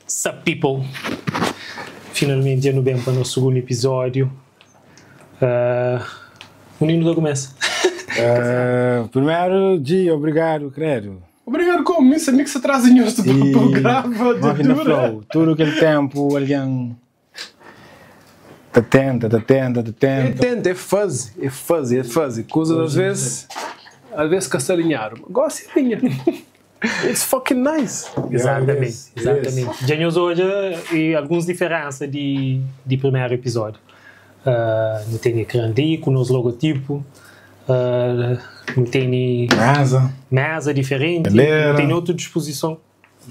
Sup people? Finalmenti dja nu ben pa nos sugundu episódiu. Uh, undi nu ta kumesa? Uh, primeru, G, obrigadu, kredu. Obrigado como? Mi sa mi ki sa traze nhos pa E grava ma de ki na dura. flau, tudu kel tempu algen ta tenta, ta tenta, ta É tenta. tenta, é faze, é faze, é faze. Kuzas às vezes, às vezes ka sta alinhadu. Gosi alinha. It's fucking nice. Yeah, it Exatamente, is, it is. exatamente. Dja nhos odja e alguns diferensa di, di primeru episódiu. Uh, nu tene ekran li ku nos logotipu, uh, nu tene Mesa, mesa diferenti, nu cadeira, tene otu dispozison.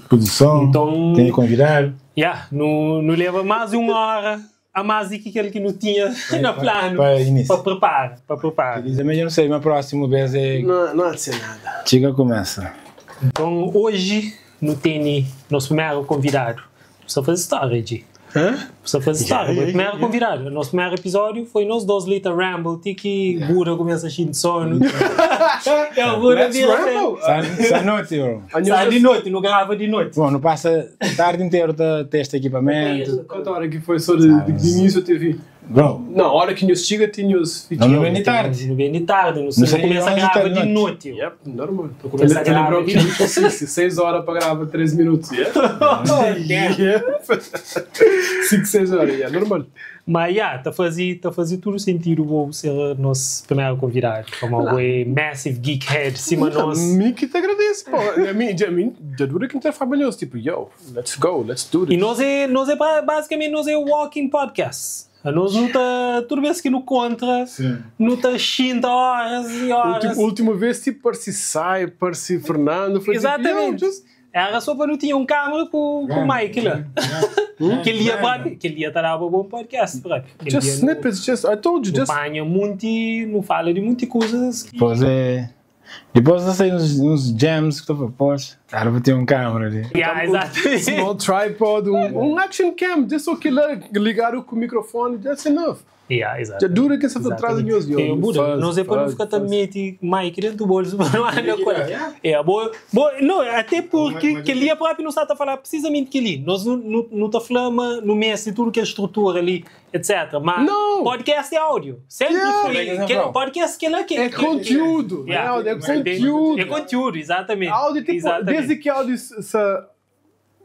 produção, Então, tem convidado. yeah, nu, nu leva mais di un hora a mais di ki kel ki nu tinha na Pa, planu pa pa início. prepara, pa prepara. Diz, mas eu não sei, mas próximo vez é Não, não há de ser nada. chega começa. Então, hoje nu tene nos primeru convidadu. Precisa fazer história, G. Hã? Precisa fazer Yeah, história. Foi o yeah, primeiro yeah. convidado. O nosso primeiro episódio foi nós dois Lita Ramble, ti que Buda começa a de sono. É o Buda Let's vira ramble. Essa noite, bro. A Sai nhos de noite, não grava de noite. Bom, não passa a tarde inteira tá testa equipamento. Quanta hora que foi só de, de início eu TV? Bro, Não, a hora que nhos chega tinha os não, não vem de tarde. Não vem de tarde, não, Não sei, sei começa a onde gravar tá de de noite. noite. Yep, normal. começa a Te gravar lembrou de que 6 horas para gravar 3 minutos. Yeah? Damn. Yeah. 5, 6 horas, yeah, normal. Mas, yeah, tá fazendo tá fazer tudo sentido vou ser nosso primeiro convidado. Como o massive geekhead, cima nós. Mim que te agradeço, pô. A mim, a mim, já dura que não te fala tipo, yo, let's go, let's do E this. nós é, nós é basicamente nós é o walking podcast. A nós não tá, tudo vez que no contra, Sim. não tá xinta horas e horas. Última, última vez, tipo, pareci Sai, pareci Fernando. Foi Exatamente. Tipo, yo, just... Era só para não tinha um câmera com o Mike lá. Aquele dia, próprio, aquele dia tá dava bom podcast, próprio. Aquele Just dia snippets, just, I told you, Não just. panha muito, não fala de muitas coisas. Que... Depois é. Depois eu saí uns, uns jams que estou poxa, cara, vou ter um câmera ali. Yeah, exatamente. Small tripod, um action cam, just o que lá, ligar o com o microfone, that's enough. Yeah, Já exatamente. dura que essa traz Exatamente. news, yo. É, Buda, Faz, nós é para não faz, ficar faz. também Mike dentro do bolso, não anda com ela. É, boa, boa, não, até porque que ali a própria não está a falar precisamente que ali. Nós não não não está falando no mês e tudo que é estrutura ali, etc. Mas Não. podcast é áudio. Sempre Yeah. foi. Que, podcast que é que É conteúdo, Yeah. né? É conteúdo. É conteúdo, exatamente. Áudio, tipo, exatamente. desde que áudio se, se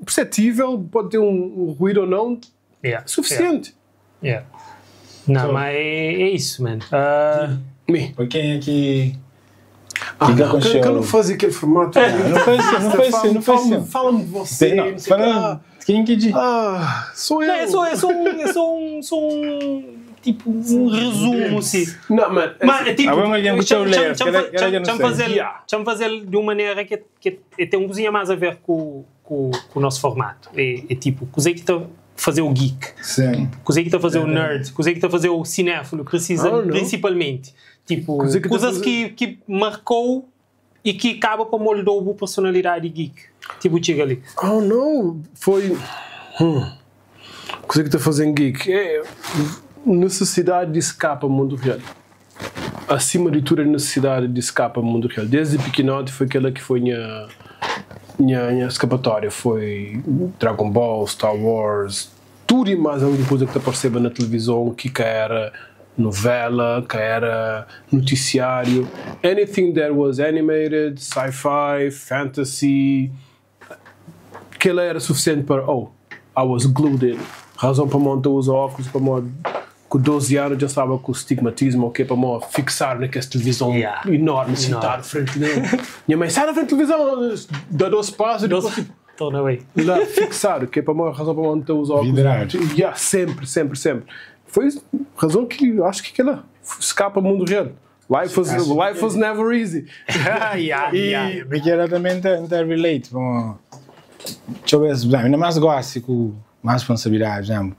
perceptível, pode ter um ruído ou não, Yeah, suficiente. Yeah. Yeah. Não, mas é, é isso, mano. Ah, Me. Para quem é que. Ah, Fica não, com que, show. que eu não fazia aquele formato. Não faz assim, não faz assim, não faz Fala-me assim. fala de você. Não, não sei o quê. fala. Quem que diz? Ah, sou eu. não, é só, é só um, é só um, só um, tipo, um resumo, sim. Não, mano. é Mas, assim, é tipo, Ah, vamos alguém com o teu ler, que ela- ela já não sei. fazer, Yeah. deixa-me fazer de uma maneira que, que que tem um cozinha mais a ver com, com, com o nosso formato. É, é tipo, coisa que está a fazer o geek, Sim. coisa que está a fazer o nerd, coisa que está a fazer o cinéfilo, precisa, I don't know. principalmente. Tipo, Coisa que tá coisas fazer- que, que marcou e que acaba por moldar a personalidade geek. Tipo, chega ali. Oh, não. Foi. Coisa que está fazendo geek. É necessidade de escapa ao mundo real. Acima de tudo, a necessidade de escapa ao mundo real. Desde pequenote foi aquela que foi minha, minha, minha escapatória. Foi Dragon Ball, Star Wars, tudo e mais alguma coisa que te apareceva na televisão, que era novela, que era noticiário. Anything that was animated, sci-fi, fantasy, aquilo era suficiente para, oh, I was glued in. Razão para montar usa óculos, para mo com 12 anos já estava com o estigmatismo, ok, para mo fixar naquela televisão Yeah. enorme, sentar à frente dele. Minha mãe, sai da frente da televisão, dá dois passos, e depois, tipo, Torna away. lá fixar, que é para mo razão para montar os óculos. Vidrado. Yeah, sempre, sempre, sempre. Foi razão que eu acho que aquela escapa ao mundo real. Life was never easy. yeah, yeah. Porque ela também tá, tá relate. Bom, deixa eu ver, por exemplo, ainda mais gosto com mais responsabilidade, por exemplo,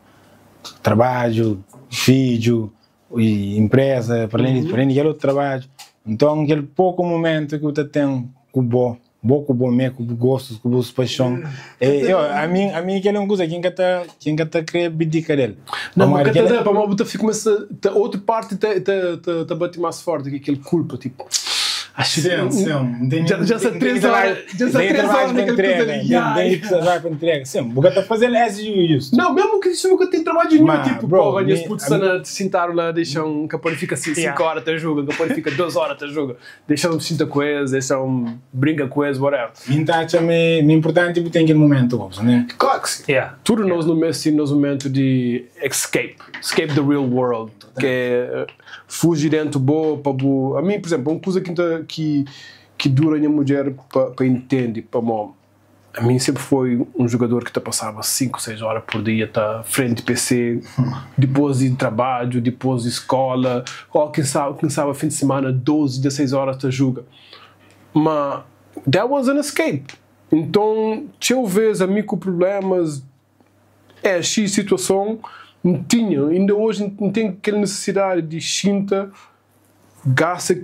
trabalho, filho, e empresa, para além de, para além de aquele outro trabalho. Então, aquele pouco momento que você tem com o bom, bom com o bom mesmo, com o gosto, com o paixão. É, eu, a mim aquele é uma coisa que nunca tá, que nunca tá querer abdicar dele. Não, Como mas aquele- cada para uma fica começa, tá, outra parte te, te, te, te bate mais forte, que aquele culpa, tipo, Acho Sim, sim. Tem, Já são 3 horas, já são 3 horas naquela coisa ali. Yeah, Tem yeah. trabalho para entrega. Sim, porque tá fazendo as you used to. Não, mesmo que isso nunca tem trabalho nenhum, Mas, tipo, bro, porra, me- os putos estão a sentar lá, deixam que a porra fica 5 horas até joga, que a porra fica 2 horas até joga, deixam sinta com eles, deixam brinca com eles, whatever. Então, acho me, me importante que tem aquele momento, gosto, né? Claro que sim. Yeah. Tudo nós no mês sim, nos momento de escape, escape the real world, que é fugir dentro boa para bo... A mim, por exemplo, uma coisa que que dura a minha mulher para entender, para mim. A mim sempre foi um jogador que te passava 5, 6 horas por dia, tá frente PC, depois de trabalho, depois de escola, ou quem sabe fim de semana, 12, 16 horas te joga. Mas that was an escape. Então, se eu vejo a mim com problemas, é X situação, não tinha, ainda hoje não tenho aquela necessidade de xinta, gasta,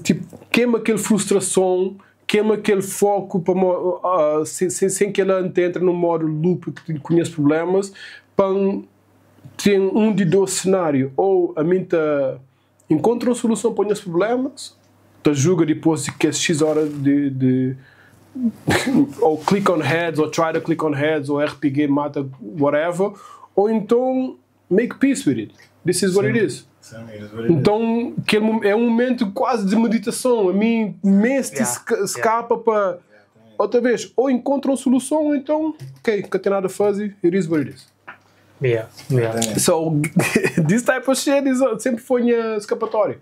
tipo, queima aquela frustração, queima aquele foco para, sem que ela entre num modo loop que conhece problemas, para ter um de dois cenários, ou a mim tá, encontra uma solução para os problemas, te julga depois de que é X horas de ou click on heads, ou try to click on heads, ou RPG mata, whatever, ou então make peace with it. This is what it is. Sim, it is what it is. Então, aquele é um momento quase de meditação. A mim, mês escapa para. Outra vez, ou encontram uma solução, ou então, ok, nunca tem nada a fazer, it is what it is. So, this type of shit is, sempre foi minha escapatória.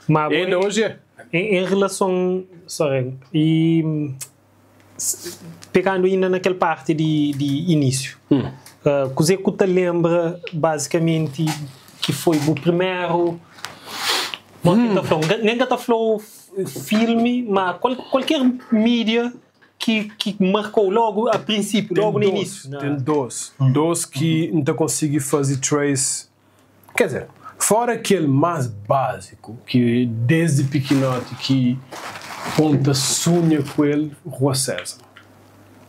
Mas, E ainda hoje é. Em relação. Sorry, e pegando ainda naquela parte de início, coisa que te lembra basicamente que foi o primeiro. Nem que tá falou filme, mas qualquer mídia que marcou logo a princípio, Tem logo no dois, início. Tem dois. Dois que não consegui fazer trace. Quer dizer, fora aquele mais básico, que desde pequenote que ponta sonha com ele, Rua Sésamo.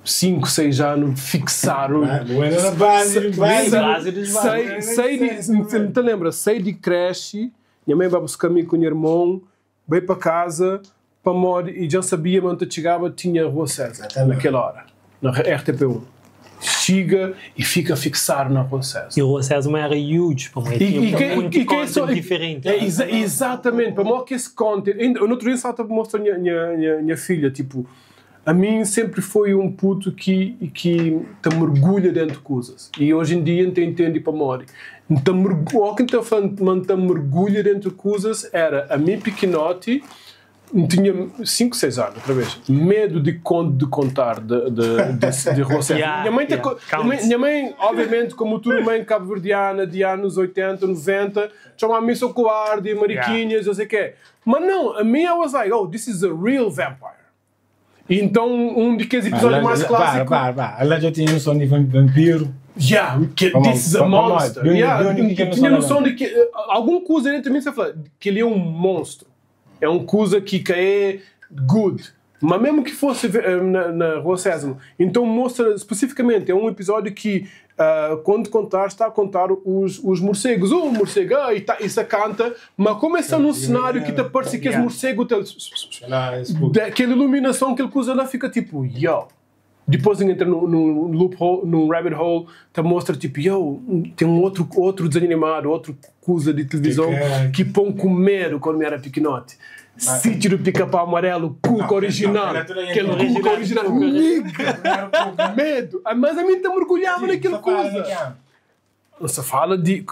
5, 6 anos, fixaram. Ah, bueno, na base, base. Base dos Sei, sei de, não te lembra? Sei de creche, minha mãe vai buscar mim com o meu irmão, veio para casa, para morar, e já sabia, mas quando chegava, tinha Rua Sésamo, Exatamente. naquela hora, na RTP1. Chega e fica fixado na Rua Sésamo. E o Rua Sésamo era huge, pô, E, tinha e, quem, muito e quem content só, diferente. É, exatamente, para mostrar que esse content. Ainda, no outro dia só estava mostrando a minha filha, tipo, a mim sempre foi um puto que te mergulha dentro de coisas. E hoje em dia não te entende para morrer. Então, o que te falando, te mergulha dentro de coisas era a mim pequenote, tinha 5, 6 anos, outra vez, medo de, de contar de Rua Sésamo. Minha mãe, minha mãe, obviamente, como tudo mãe cabo-verdiana de anos 80, 90, chamava-me sou cobarde, mariquinhas, eu sei o quê. Mas não, a mim I was like, oh, this is a real vampire. E então, um daqueles episódios mais clássicos... Para. Ela já tinha noção de vampiro. Yeah, que this is a monster. Yeah, tinha noção de que... Algum coisa dentro de mim, você fala, que ele é um monstro. É um coisa que é good. Mas mesmo que fosse na Rua Sésamo. Então mostra especificamente, é um episódio que quando contar, está a contar os morcegos. O morcego, e tá, isso canta, mas como está num cenário que te parece que esse morcego tá, aquela iluminação que ele usa lá fica tipo, yo. Depois entra num loophole, num rabbit hole, te mostra tipo, yo, tem um outro desenho animado, outro coisa de televisão que põe com medo quando era pequenote. Sítio do Pica-Pau Amarelo, Cuca original. Aquele Cuca original. Nigga! Medo! Mas a mim te mergulhava naquela coisa. Você fala de.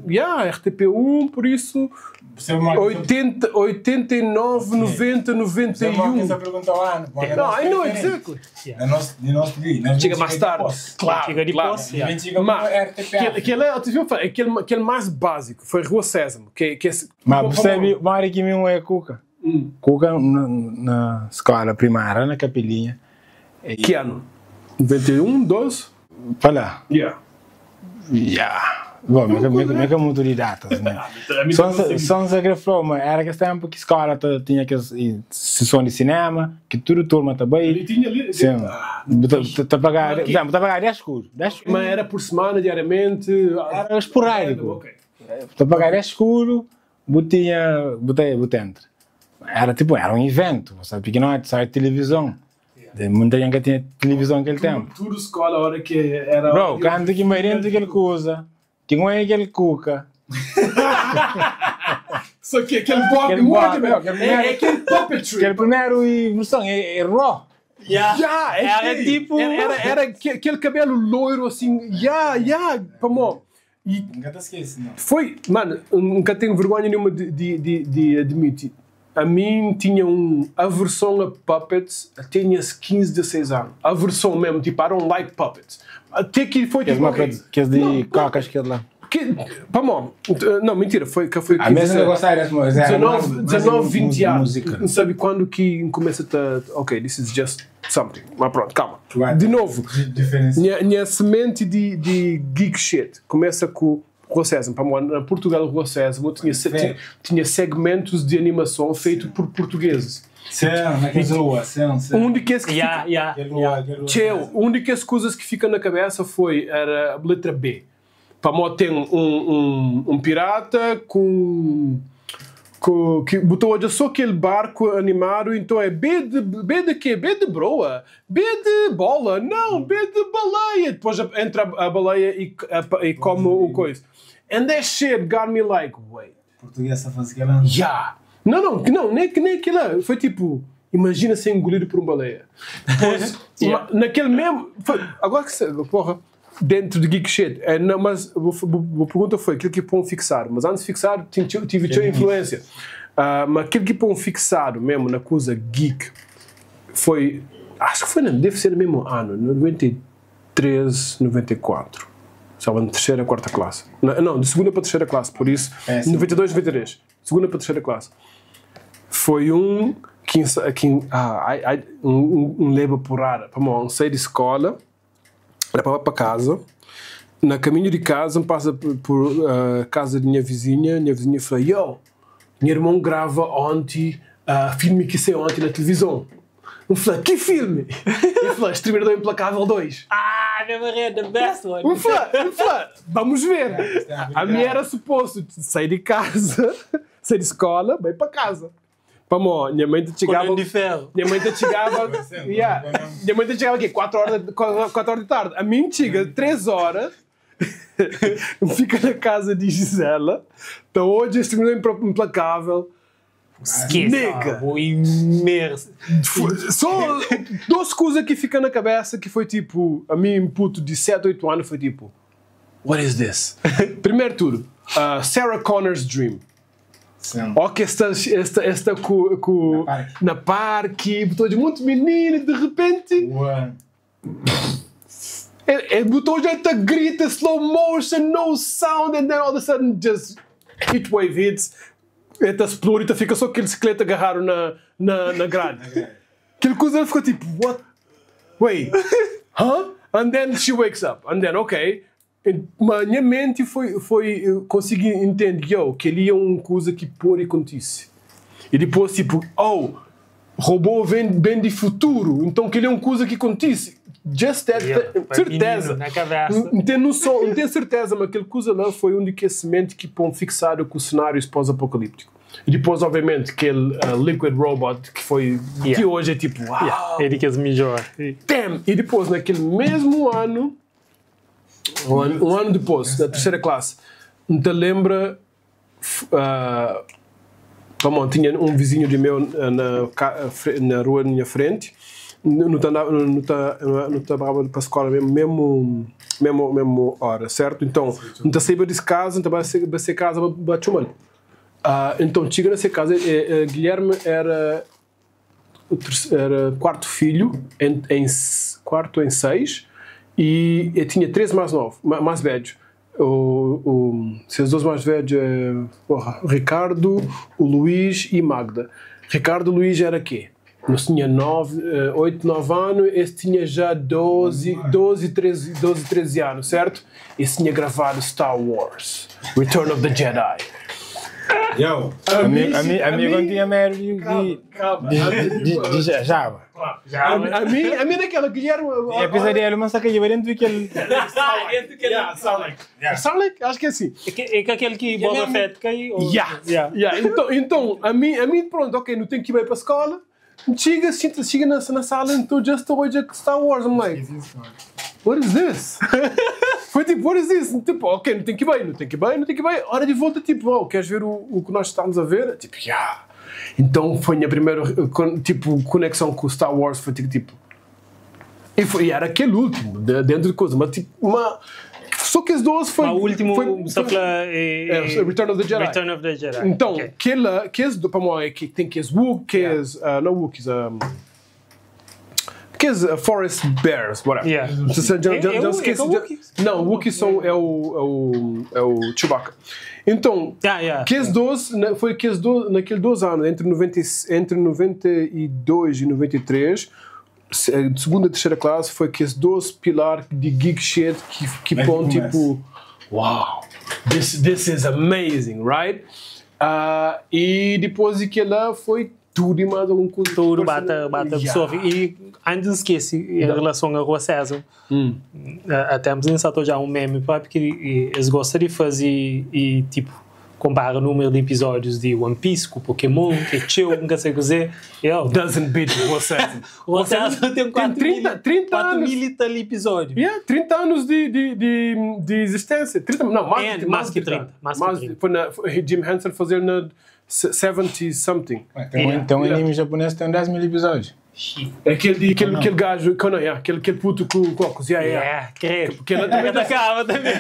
Yeah, RTP1, por isso. 80, 89, 90, 91. Não, I know exactly. Chega mais tarde. Claro, Chega de claro. posse, yeah. Mas, aquele, aquele mais básico foi Rua Sésamo. Que Mas percebe, mora que mesmo é Cuca. Cuca na escola primária, na Capelinha. Que ano? 91, 12? Fala. Yeah. Yeah. Bom, me que muito de datas, né? Só que falou, mas era que tempo que escola tinha que sessão de cinema, que tudo turma também. Ali tinha ali. Sim. Tá pagar, tá pagar 10 escuros, 10 Mas era por semana, diariamente. Era esporádico. Tá pagar 10 escuro, botinha, botei, botei entre. Era tipo, era um evento, você sabe, pequenote, sai televisão. De muita gente que tinha televisão naquele tempo. Tudo escola, a hora que era. Bro, canto que vai dentro aquele coisa, que não é aquele cuca. Só que aquele bob, Aquele muito bob, bem. aquele É, primeiro- é aquele puppetry. Aquele primeiro versão é, é raw. Yeah. Yeah, é Era aquele- tipo- Era, era aquele cabelo loiro assim. Yeah, yeah, pamó. E Nunca te esqueço, não. foi, mano, nunca tenho vergonha nenhuma de admitir. A mim tinha um aversão a puppets, tinha 15, 16 anos. Aversão mesmo, tipo, I don't like puppets. Até que foi Que tipo. ok, que de Não, cocas que lá. que, pamó, não, mentira, foi que foi A mesma 15, que gostar desse música. 19, 19, 20 anos. Música. Não sabe quando que começa a. Ok, this is just something. Mas pronto, calma. Right. De novo, Diferença. minha semente de geek shit começa com Rua Sésamo. Pá, Na Portugal, Rua Sésamo tinha, tinha segmentos de animação feito por portugueses. Sim, naquele rua, sim, sim. Um de que esse que Yeah, yeah. Aquele rua, aquele rua. Tcheu, um de que as coisas que fica na cabeça foi era a letra B. Pamó tem um pirata com que botou hoje só aquele barco animado, então é B de quê? B de broa? B de bola? Não, B de baleia. Depois entra a baleia e come o coisa. And that shit got me like, wait. Português a fazer aquela. Yeah. Não, não, não, nem aquilo. Foi tipo, imagina ser engolido por uma baleia. Depois, naquele mesmo. Foi, agora que se, porra, dentro de Geek Shit. É, não, mas a pergunta foi aquilo que põe fixado. Mas antes de fixar, tive tua influência. Ah, mas aquilo que põe fixado mesmo na coisa geek foi. Acho que foi, deve ser no mesmo ano, 93, 94. Estava na terceira, quarta classe. Não, não, de segunda para terceira classe, por isso. É, sim. 92, 93. Segunda para terceira classe. Foi um que ah, ai, ai, um leva porrada. Pá, um saí de escola, era para casa. Na caminho de casa, passa por casa de minha vizinha falou: Yo, meu irmão grava ontem, filme que saiu ontem na televisão. Eu falei: Que filme? Ele falou: Exterminador Implacável 2. Ah, never read the best one. Eu falei, vamos ver. A minha era suposto sair de casa, sair de escola, vai para casa. Pamó, minha mãe te chegava. Coluna de ferro. Minha mãe te chegava. Yeah, minha mãe te chegava aqui 4 horas, 4 horas de tarde. A mim chega 3 horas. Fica na casa de Gisela. Então hoje este menino é implacável. Esquece. Nigga. Vou imerso. Só duas coisas que fica na cabeça que foi tipo, a mim, puto de 7, 8 anos, foi tipo, what is this? Primeiro tudo, Sarah Connor's Dream. Sim. Ok, esta com, Na parque. na parque, botou de muito menino, de repente, Ué. botou já a grita, slow motion, no sound, and then all of a sudden just heat wave hits, eta explode e fica só aquele esqueleto agarrado na grade. Aquele coisa ficou tipo, what? Wait, huh? And then she wakes up, and then, okay. Mas a minha mente foi eu consegui entender, yo, que ali é uma coisa que pode acontecer. E depois, tipo, oh, robô vem de futuro, então que ele é uma coisa que acontece. Just that, Yeah, certeza. menino, na cabeça. Não tem noção, não tenho certeza, mas aquele coisa lá foi um de semente que põe fixado com cenários pós-apocalíptico. E depois, obviamente, aquele Liquid Robot que foi Yeah. que hoje é tipo, uau, Yeah, ele que é o melhor. damn! E depois, naquele mesmo ano, um ano depois, na terceira classe, não te lembra, bom, tinha um vizinho de meu na rua na minha frente, não estava para a escola mesmo hora, certo? Então, não te saía de casa, não estava a ser casa para chamar. Então, chega nessa casa, Guilherme era era quarto filho, quarto em 6, e eu tinha 3 mais novo, mais velhos. Seus dois mais velhos, porra, Ricardo, o Luís e Magda. Ricardo Luís era quê? Nós tinha 8, 9 anos, esse tinha já 12, 13 anos, certo? Esse tinha gravado Star Wars, Return of the Jedi. Yo, ami, ami, ami kon tinha medo de, de, de, de, de Java. A mim naquela Guilherme. É pesadelo, mas só que eu dentro daquele. Dentro daquele. Yeah, Sarlacc. Sarlacc, acho que é assim. É que, é que aquele que Boba Fett cai. Ou... Yeah. Yeah. Então, a mim, pronto, ok, não tenho que ir para a escola. Chega, chega na sala, então just hoje Star Wars. I'm like, what is this? Foi tipo, what is this? Tipo, ok, não tem que ir bem, não tem que ir bem, não tem que ir bem. Hora de volta, tipo, oh, queres ver o que nós estamos a ver? Tipo, yeah. Então foi a minha primeira, tipo, conexão com o Star Wars, foi tipo... E era aquele último, dentro de coisa, mas tipo, uma... Só que esse 12 foi... Mas o último, foi, é, Return of the Jedi. Return of the Jedi. Então, okay. Que esse, para mim, é que tem que esse Wookiees, yeah. Não Wookiees, que esse Forest Bears, whatever. Yeah. Já esqueci. Não, Wookiees são, é o Chewbacca. Então, que esse 12, foi que esse 12, naquele 12 anos, entre 92 e 93, de segunda e terceira classe, foi que esse 12 pilar de geek shit que põe tipo, wow, this is amazing, right? E depois de que lá foi tudo e mais alguma coisa. Tudo bate absorve. E antes não esqueci, em relação à Rua César, até me ensatou já um meme, porque eles gostam de fazer e tipo, compara o número de episódios de One Piece com Pokémon, que é chill, nunca sei o que dizer. Doesn't beat Rua César. Rua César tem 4 mil e tal episódios. Yeah, 30 anos de existência. 30, não, mais que 30. Mais que 30. Foi Jim Henson fazer na 70 something. Tem um anime japonês que tem 10 mil episódios. Aquele gajo, aquele puto com o óculos, yeah, credo. Porque ela também atacava também.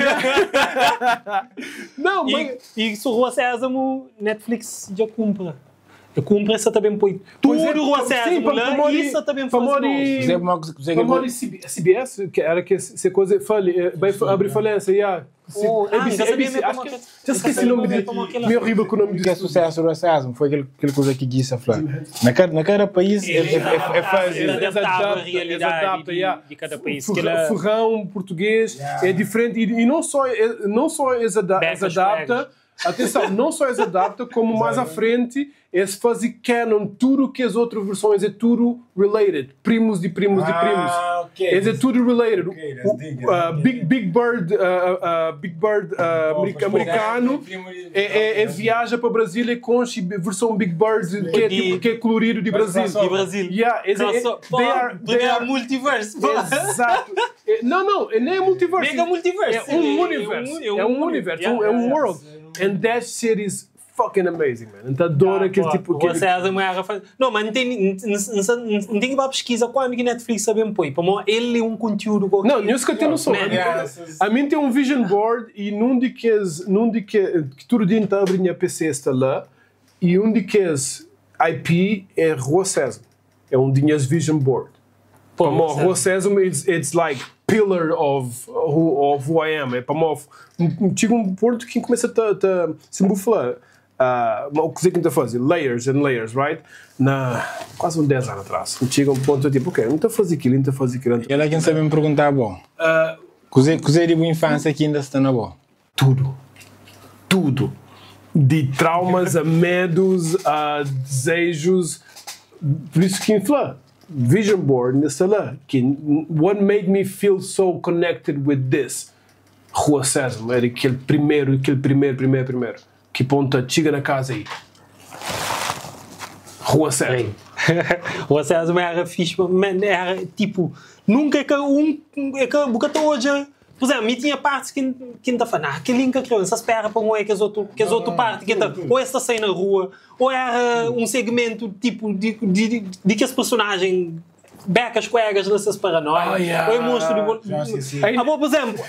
Não, mas... E se o Rua Sésamo, Netflix já compra. Eu compro essa também põe tudo o Rua Sésamo lá e isso também faz. Para CBS, que era que essa coisa, abre falência, yeah. ABC, acho que já esqueci o nome dele. Meio horrível com o nome dele. Que é sucesso do Sésamo, foi aquele coisa que disse a Flá. Na cada país é fácil. Ele adapta a realidade de cada país. Ferrão, português, é diferente. E não só eles adapta, atenção, não só eles adapta, como mais à frente, eles fazem canon, tudo que as outras versões é tudo related. Primos de primos de primos. Okay. Esse é tudo related. Okay, Big Bird, Big Bird americano viaja para Brasília com a versão Big Bird que é, tipo, que é colorido de Brasil. De Brasil. Yeah, they are multiverse. Exato. Não, nem é multiverso. Mega multiverso. É um universo. É um universo. É um world. And that shit is fucking amazing, man. Então adoro aquele tipo... Você não, mas não tem que ir para a pesquisa quando que Netflix sabe põe. Ele é um conteúdo... Não, eu que tenho noção. A mim tem um vision board e num de que todo dia está abrindo a PC está lá e um de que IP é Rua Sésamo. É um de minhas vision board. Para Rua Sésamo, it's like pillar of who I am. É para mim, chega um ponto que começa a se embuflar. O que está a fazer? Layers and layers, right? Quase uns 10 anos atrás. Chega um ponto tipo, ok, não está a fazer aquilo, não está a fazer aquilo. E ela quem sabe me perguntar, bom, cozer de boa infância que ainda está na boa? Tudo. Tudo. De traumas a medos, a desejos. Por isso que infla. Vision board nessa lá. Que what made me feel so connected with this? Rua Sésamo, era aquele primeiro. Que ponta, chega na casa aí. Rua Sésamo. Rua Sésamo era fixe, man, era tipo, nunca que um, é que até hoje, por exemplo, me tinha partes que não está falando, aquele link que criança espera para um é que as outro parte, que tá, ou essa sai na rua, ou era um segmento tipo de que esse personagem becas colegas nessas paranoias, ou é monstro de... Ah, bom, por exemplo,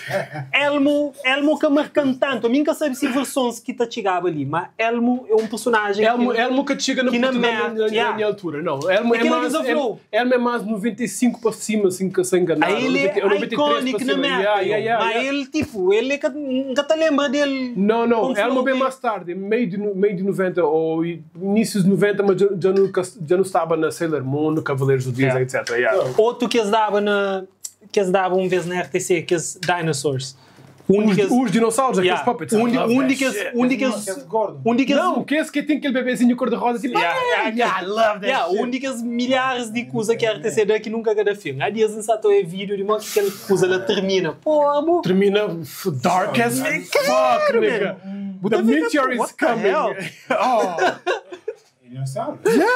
Elmo que marcando tanto, a mim nunca sabe se versões que tá chegava ali, mas Elmo é um personagem Elmo que chega na minha altura, não. Elmo é mais 95 para cima, assim, que se enganar. Ele é icónico na merda, mas ele, tipo, ele nunca te lembra dele. Não, Elmo bem mais tarde, meio de 90 ou inícios de 90, mas já não estava na Sailor Moon, no Cavaleiros do Zodíaco, etc. Yeah. Outro que eles davam uma vez na RTC, que é Dinosaurs. Un di Os, kes os dinossauros, aqueles Yeah. puppets. I Um, de- love um that de kes, shit. um de kes, Aqueles gordos. um de kes, Não, que esse que tem aquele bebezinho cor-de-rosa, tipo, Yeah, ah, yeah, yeah, I love that Yeah, shit. um de kes milhares de coisas que a RTC dá que nunca cada filme. Há dias em Sato é vídeo de modo que aquela coisa ela termina. Pô, amor. Termina dark as fuck, nigga. The fica, meteor is what the coming. hell? Oh. Dinossauro. Yeah.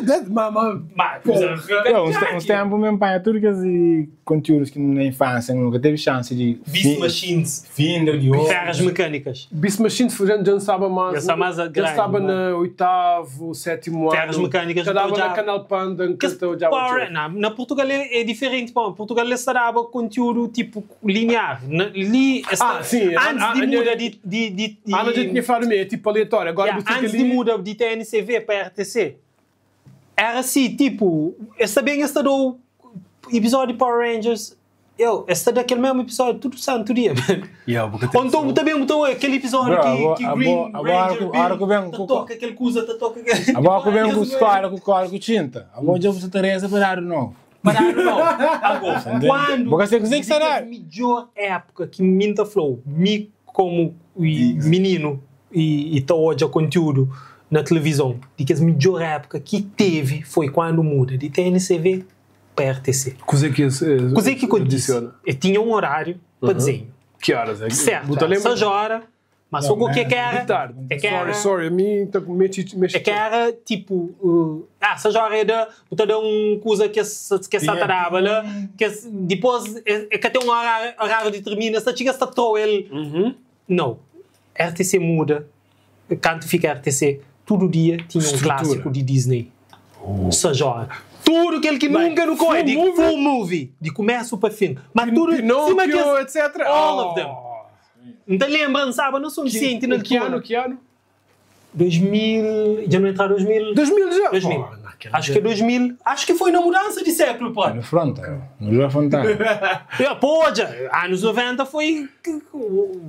That, mama. Mas, por exemplo, fica Eu, uns tempos mesmo, pai, tudo que esses conteúdos que na infância nunca teve chance de. Beast Machines, Finda de ouro. ferras mecânicas. Beast Machines já já não estava mais. Já estava mais a Já grande, estava não é? na oitavo, sétimo ano. Ferras mecânicas, Já dava então já- na Canal Panda, Que que eu já Power, não, na Portugal é diferente, pô. Portugal eles dava conteúdo tipo linear. Na, li, esta, Ah, sim, Antes de muda de Ah, não, já tinha falado mesmo, é tipo aleatório. Agora Yeah, você antes ali- de muda de TNCV para RTC, era assim, tipo, está bem, está do episódio de Power Rangers, eu, está daquele mesmo episódio, tudo santo dia, man. Yeah, porque Ou então também então, aquele episódio Bro, que, que Green agora- Ranger agora que vem tá com- toca aquele coisa, tá toca aquele... Agora que vem com Tipo, escola, com código com tinta. Agora já você Teresa para dar de novo. Pararam não. Agora, quando... Você consegue sarar. A melhor época que Minta Flow, me como e menino e tá hoje conteúdo na televisão, de que a melhor época que teve foi quando muda de TNCV para RTC. Coisa que esse- Coisa que acontece, adiciona. eu tinha um horário para desenho. Que horas é? Certo, Buta lembra? 6 horas, mas só o que é que era? De tarde. É que era, Sorry, sorry, a mim tá com mexe mexe. é que era tipo, 6 horas é da, botar um coisa que se que satarava lá, que depois é que tem um horário determina, se chega se trou ele. Não. RTC muda, quando fica RTC, todo dia tinha um Estrutura. clássico de Disney. 6 horas. Tudo aquele que nunca no full é de movie? full movie, de começo para fim. Mas tudo, cima que Pinóquio, etc. All of them. Não te lembra, sabe? Não sou ciente na Que altura. ano, que ano? 2000, já não entrar 2000. 2000 já. 2000. Pô, naquela Acho que é 2000. Acho que foi na mudança de século, pô. No frontal, no Lua Fontana. É, pô, já, anos 90 foi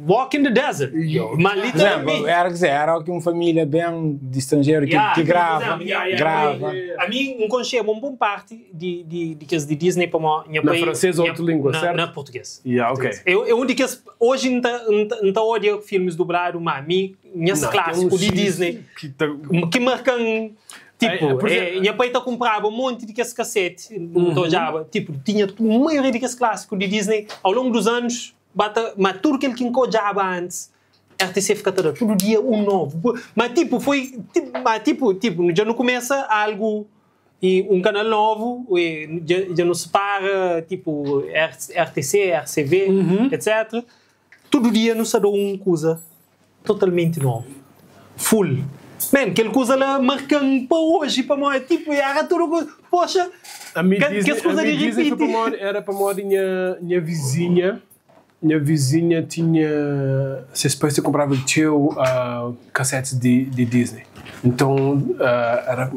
Walk in the Desert. Mas literalmente. Era, que era que uma família bem de estrangeiro que, Yeah, que por grava, exemplo, yeah, grava. A mim, um conchego, uma boa parte de Disney para minha Na pai- francês ou minha- outra língua, na, certo? Na português. Yeah, ok. Eu um de que hoje não tá odio filmes dublados, mas mim, minha Não, clássico tem uns de Disney que tá- que marcam tipo, É, por exemplo- minha pai tá comprava um monte de que esse cassete, então já, tipo, tinha a maioria de que esse clássico de Disney ao longo dos anos, bata, mas tudo aquilo que encojava antes, RTC fica todo dia um novo. Mas tipo, foi, tipo, mas tipo, já não começa algo e um canal novo, e já não separa, tipo, RTC, RCV, etc. Todo dia nos dá um coisa totalmente novo. Full. Man, aquele coisa lá marcando para hoje, para nós, tipo, era tudo, poxa, A minha que, Disney, que as coisas a minha de Disney foi repeat. para moda, era para moda minha vizinha. Minha vizinha tinha. Se depois eu comprava o teu cassetes de Disney. Então era.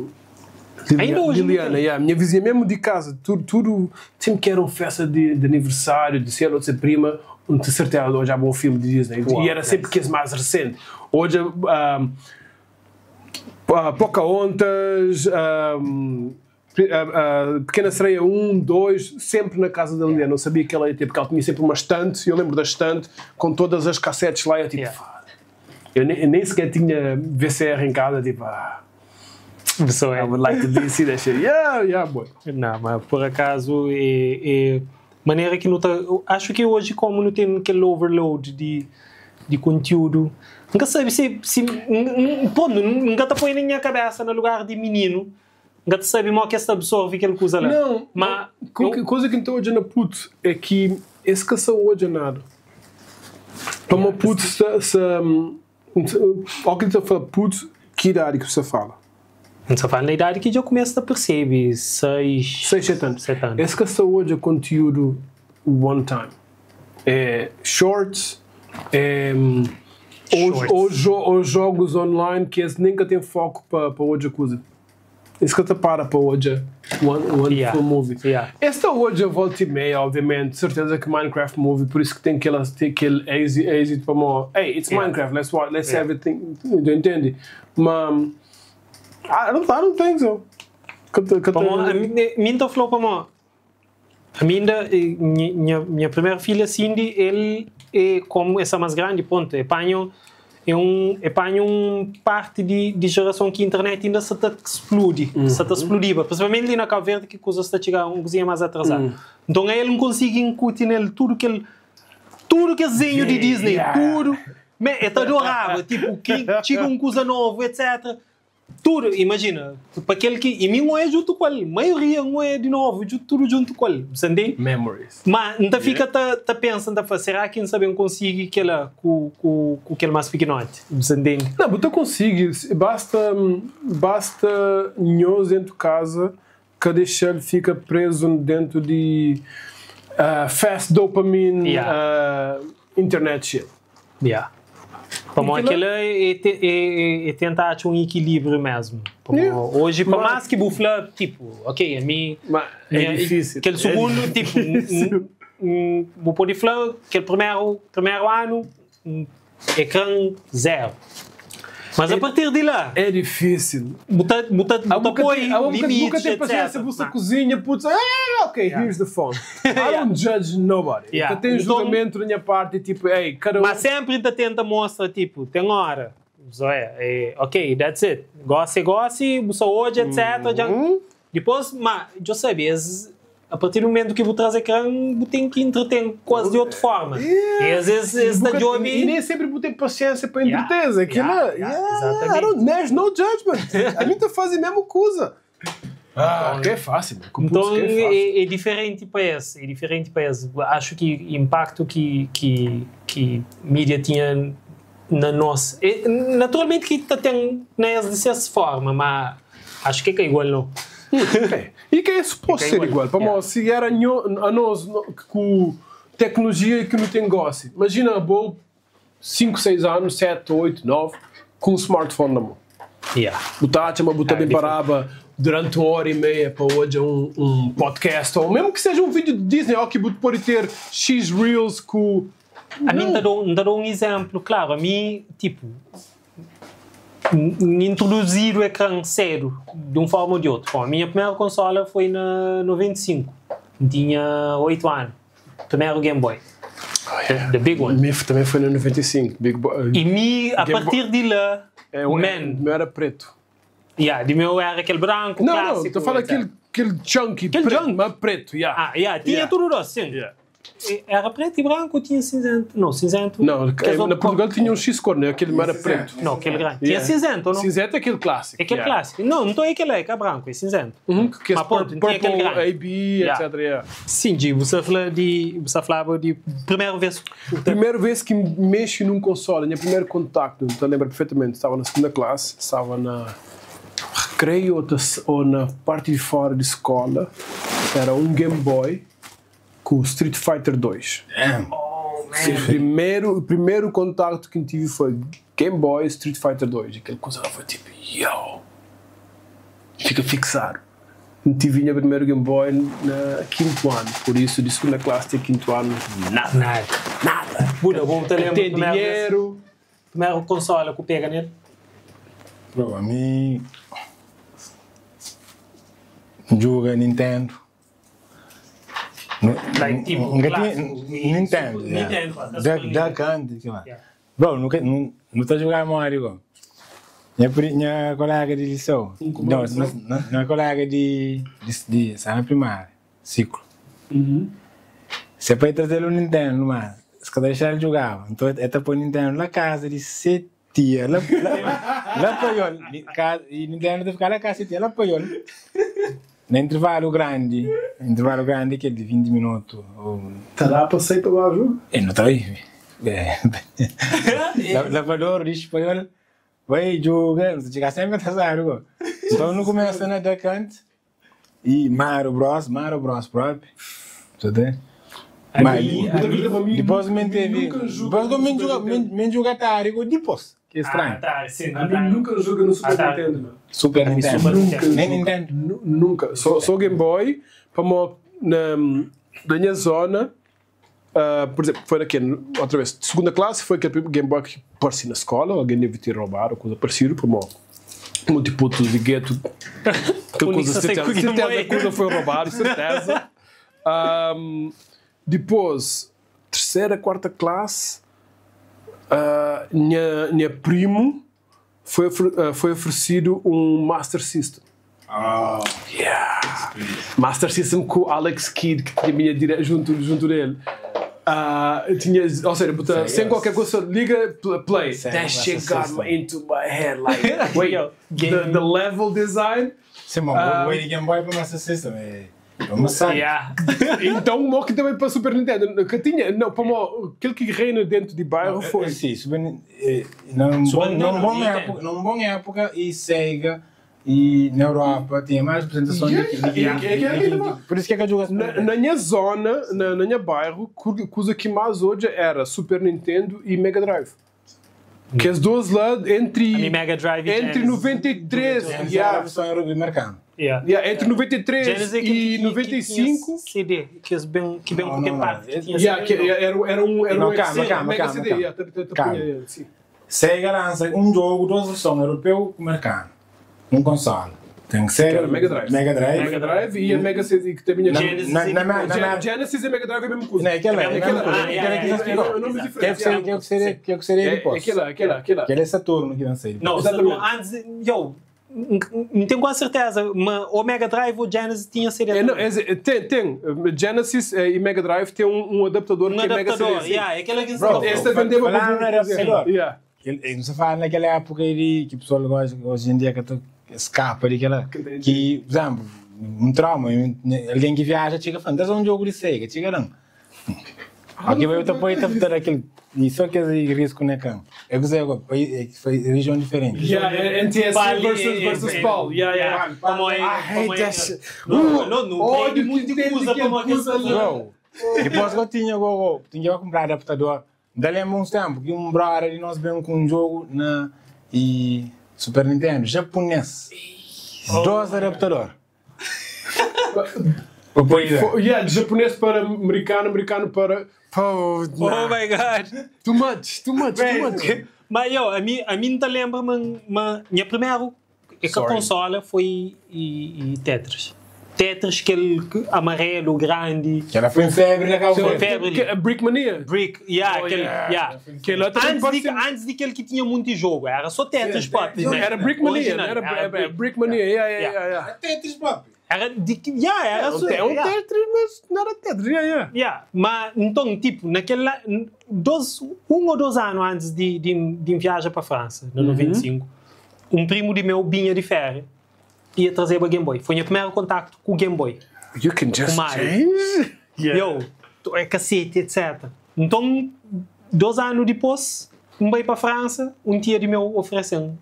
Ainda hoje não Liliana, tem. yeah, minha vizinha mesmo de casa, tudo sempre que era uma festa de aniversário, de ser ou de ser prima, de certeza hoje há bom filme de Disney. Uau, e era sempre nice. que esse mais recente. Hoje, Pocahontas, Pequena Sereia 1, 2, sempre na casa da Liliana. Não sabia que ela ia ter, porque ela tinha sempre uma estante, eu lembro da estante, com todas as cassetes lá. Eu tipo, Yeah. eu nem sequer tinha VCR em casa, tipo, Pessoa I would like to see that shit. Yeah, yeah, boy. Não, mas por acaso é maneira que não tá, eu acho que hoje como não tem aquele overload de conteúdo, nunca sabe se pô, nunca tá põe na minha cabeça no lugar de menino, nunca te sabe mal que essa absorve aquele coisa lá. Não, mas coisa que não estou hoje na puto é que esse que são hoje nada. Para uma puto se ao que você fala puto, que idade que você fala? Não se fala na idade que já começa a perceber, 6, 6, 7 anos. 7 anos. Esse que são hoje é conteúdo one time. É shorts, é, Shorts. ou jogos online que esse nunca tem foco para outra coisa. Esse que te para hoje one Yeah. full movie. Yeah. Esta hoje a volta e meia, obviamente, certeza que Minecraft movie, por isso que tem aquele êxito para mó. Hey, it's Yeah. Minecraft, let's watch, let's Yeah. everything. Entende? Mas I don't think so. A mim tá falou para mim. A minha, minha primeira filha, Cindy, ele é komu é sa más grandi, pontu, é panha é un é panha un parti di di jerason ki internet inda sa ta spludi, sa ta spludiba, prinsipalmenti li na Kabu Verdi ki kuzas ta txiga un kuzinha más atrazadu. Nton a el N konsigi nkuti nel tudu kel tudu kes dizenhu di Disney, tudu, me el ta adoraba, tipu ki txiga un kuza novu etc. Tudu, imajina, pa kel ki, i mi N oia djuntu ku el, maioria N oia di novu dju, tudu djuntu ku el, bu sa ntende? Memories. Ma N ta fika ta, ta pensa, N ta fla, será ki N sa ben konsigi kela ku, ku, ku kel más pikinoti? Bu sa ntende? Não, bu ta konsigi, basta, basta nhos dentu kaza ka dexa-l fika prezu dentu di fast dopamine Yeah. internet shit. Yeah. Pamodi Kel-la- kel-la é, te- é, é tenta atxa un ikilíbriu mesmu. Pamodi Yeah. oji, pa Ma- más ki bu fla, tipu, ok, ami Ma é Minha- difísil. Kel É sugundu, tipu, difísil. bu pode fla kel primeru, primeru anu, ekran zeru. Mas a partir di la, É difísil. bu ta, bu ta, bu ta poi Nunca limites, tem paciência, etc. você cozinha, putz, ah, ok, here's the phone. I don't judge nobody. Yeah. Nunca tem Então- julgamento da minha parte, tipo, ei, cada um. Mas sempre ta tenta mostra, tipo, tem hora. Só é, é, ok, that's it. Gosta, gosta, bu saúde, etc. Já- Depois, mas, eu sabe, es, a partir do momento que bu traz ecrã, bu tem que entreter quase de outra forma. Yeah. E às vezes, esse da Nunca- job... E nem sempre vou ter paciência para Yeah. entreter. Aquilo Yeah, é. yeah, Yeah, exatamente. I don't, there's no judgment. A mim tá fazendo a mesma coisa. Ah, que é fácil. mano. Com Então putz, que é fácil. é, é diferente para esse, é diferente para esse. Acho que impacto que mídia tinha na nossa. É, naturalmente que tá tem nessa dessa forma, mas acho que é igual não. É. E que é suposto É ser igual. igual. Para Yeah. nós, se era a nós com tecnologia que não tem gosto. Imagina a boa 5, 6 anos, 7, 8, 9, com um smartphone na mão. Yeah. Botar, chama, botar Ah, bem diferente. parava durante uma hora e meia para hoje um podcast, ou mesmo que seja um vídeo de Disney, ou que pode ter X Reels com. A mim te dou um exemplo, claro, a mim, tipo, introduzir o ecrã cedo, de uma forma ou de outra. Bom, a minha primeira consola foi na 95, tinha 8 anos, primeiro Game Boy, the big one. Minha também foi na 95, Big Boy. E me, a Game partir de lá, É, o man, meu era preto. yeah, de meu era aquele branco, Não, não, clássico, estou falando etc. aquele chunky, Aquele preto, chunk. mas preto, yeah. Ah, yeah, tinha Yeah. tudo assim. Yeah. Era preto e branco, tinha cinzento. Não, cinzento. Não, que é na outro Portugal tinha um X cor, né? Aquele não era Cinzento. preto. Não, aquele grande. Tinha Yeah. cinzento, ou não? Cinzento é aquele clássico. Aquele yeah. clássico. Não, não estou aquele é, que é branco, é cinzento. Uhum, que é Mas pronto, tinha aquele purple, grande. AB, Yeah. etc. Yeah. Sim, Di, você fala de, você falava de primeira vez. Primeira vez que me mexo num console, meu primeiro contacto, então lembro perfeitamente, estava na segunda classe, estava na recreio ou, ou na parte de fora de escola, era um Game Boy com o Street Fighter 2. Damn. Oh, man. O primeiro contacto que eu tive foi Game Boy Street Fighter 2. Aquela coisa lá foi tipo, yo! Fica fixado. Eu tive o meu primeiro Game Boy na quinto ano, por isso de segunda classe até quinto ano, nada. Nada. Nada. Buda, bom, te lembro. Tem Primeira vez, dinheiro. primeira consola que pega nele. Bro, a mim. Joga Nintendo. Like, tipo, Nunca tinha- clássico. Nintendo. Super yeah. Nintendo, da Da, Super da Nintendo. canto, que lá. Yeah. Bro, nunca, não, não tá jogando Mario, bro. Minha colega de liceu. Não, minha colega de sala primária, ciclo. Você pode trazer o Nintendo, mas se cada vez ele jogava. Então, ele tá põe Nintendo na casa de se tia, lá, lá, lá apoiou. E Nintendo ficar lá casa de tia, lá apoiou. No intervalo grande que é de 20 minutos. Ou... Tá lá, passei para lá, jogo. É, não tá aí. É. Lavador de espanhol, vai jogar, você chega sempre atrasado. Então não começa na decante. E Mario Bros próprio. Você tem? Mas depois me teve. Depois que me joga, me joga Atari depois. Que estranho. Ah, tá, sim, A mim nunca joga no Super Ah, tá. Nintendo, mano. Super Nintendo. Super Nintendo. Nem Nintendo. Nunca. Só Game Boy, para na minha zona, por exemplo, foi naquele, outra vez, segunda classe, foi aquele Game Boy que aparecia na escola, alguém deve ter roubado ou coisa parecida, para um tipo de gueto. Que coisa, certeza, certeza, coisa foi roubada, certeza. Depois, terceira, quarta classe, nha, nha primo foi oferecido um Master System. Oh. Yeah. Master System com o Alex Kidd, que tinha minha dire junto dele. Tinha, ou seja, bota, sem qualquer coisa, liga, play. Sega That shit Master got System. into my head. Like, wait, Yo, the level design. Sim, bom, o Game Boy para Master System é uma saga. Yeah. Então, o Mock também para Super Nintendo. Que tinha, não, para o aquele que reina dentro de bairro foi. Sim, Super, num Super bom, Nintendo, num bom Nintendo. época, num bom época e Sega e na Europa tinha mais apresentações Yeah, do que, yeah, yeah, yeah. por isso que é que eu jogo Super Na, na minha zona, na minha bairro, coisa que mais hoje era Super Nintendo e Mega Drive. Que as duas lá entre. A minha Mega Drive e Entre Genesis. 93 Nintendo. yeah, Era a versão americana. Yeah. yeah, entre 93 Genesis é aquele e que 95. tinha CD, que eles bem, que bem Não, qualquer não, parte. não. Tinha Yeah, CD, que era um, era Não, um calma, CD, calma, Mega calma, CD, calma. yeah, te Calma. punha, yeah, sim. Sega lança um jogo, duas versões, europeu e americano. Um console. Tem que ser Que era Mega Drive. Mega Drive. Mega Drive e a Mega CD, que também Na, Genesis na, e na, na, Gen- na, Genesis e Mega Drive é a mesma coisa. Não, é aquela, É é a mesma aquela, coisa. é aquela que Ah, se yeah, explicou. é nomes Que é diferentes. que seria, que seria, que seria É, depois. aquela, aquela, aquela. Aquele é Saturno que lancei. Não, Exatamente. Saturno, antes, yo, não tenho quase certeza, mas o Mega Drive ou Genesis tinha CD. É, não, também. tem. Genesis e Mega Drive tem um adaptador um que é Mega adaptador, CD. yeah, é aquele que Bro, Este vendeu Falando no adaptador. Yeah. Ele não se fala naquela época de que o pessoal gosta, hoje em dia que tu escapa de aquela. Que, por exemplo, um trauma, alguém que viaja chega falando, dá um jogo de Sega, chega não. Aqui vai outra coisa, tá aquele. Isso que é risco, né, cara? É que foi, foi região diferente. Yeah, NTSC Pali, versus Paul. Yeah, yeah. Como é, I hate como é. that shit. Não, não, não. Ódio Tem muito que tem usa daquele para uma coisa questão. lá. Bro, depois que eu tinha, eu tinha que comprar adaptador. Daí lembro uns tempos que um brother de nós veio com um jogo na e Super Nintendo, japonês. Dois adaptador. Pois é. Yeah, de japonês para americano, americano para. Oh, Oh my God. Too much, too much, too much. Mas eu, a mim não te lembra, mas minha primeira é que a Sorry. consola foi e Tetris. Tetris, aquele amarelo grande. Que ela foi em febre na Foi Cabo febre. Que, a Brickmania. Brick, yeah, Oh, aquele, yeah. yeah. Que lá também Antes, de, parecia- antes de aquele que tinha muito jogo, era só Tetris pop. né? Era Brickmania, Original, era, era era Brickmania, yeah, yeah, yeah, yeah. Tetris, pop. Era de que, yeah, era só, É um yeah. Tetris, mas não era Tetris, yeah, yeah. Yeah, mas então, tipo, naquele, 1 ou 2 anos antes de viajar para a França, no 95, um primo de meu vinha de férias ia trazer o Game Boy. Foi o meu primeiro contacto com o Game Boy. You can just O Mario. change? Yeah. Eu, é cacete, etc. Então, 2 anos depois, um veio para a França, um tia de meu oferecendo.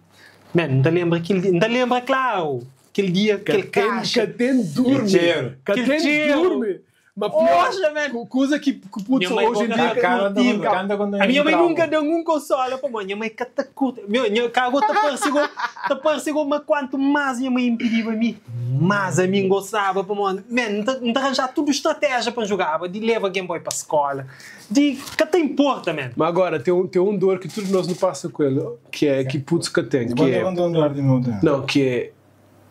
Man, não te lembra aquele dia, não te lembra, claro, aquele dia, aquele caixa. Que tem dorme. cheiro. Que Aquele tem cheiro. dorme. Mas pior, Poxa, man. coisa que putz, Minha mãe hoje em gosta dia... da Canta curtindo. canta quando A minha mãe trauma. nunca deu um console para mãe. Minha mãe cata curta. Meu, minha cago tá parecendo, tá parecendo, mas quanto mais minha mãe impedia a mim, mais a mim gostava para mãe. Man, não te arranjar tudo estratégia para jogar, de leva Game Boy para a escola, de que te importa, man. Mas agora, tem um dor que todos nós não passa com ele, que é que putz que tem, que Quando é... eu um dor de meu tempo. Não, que é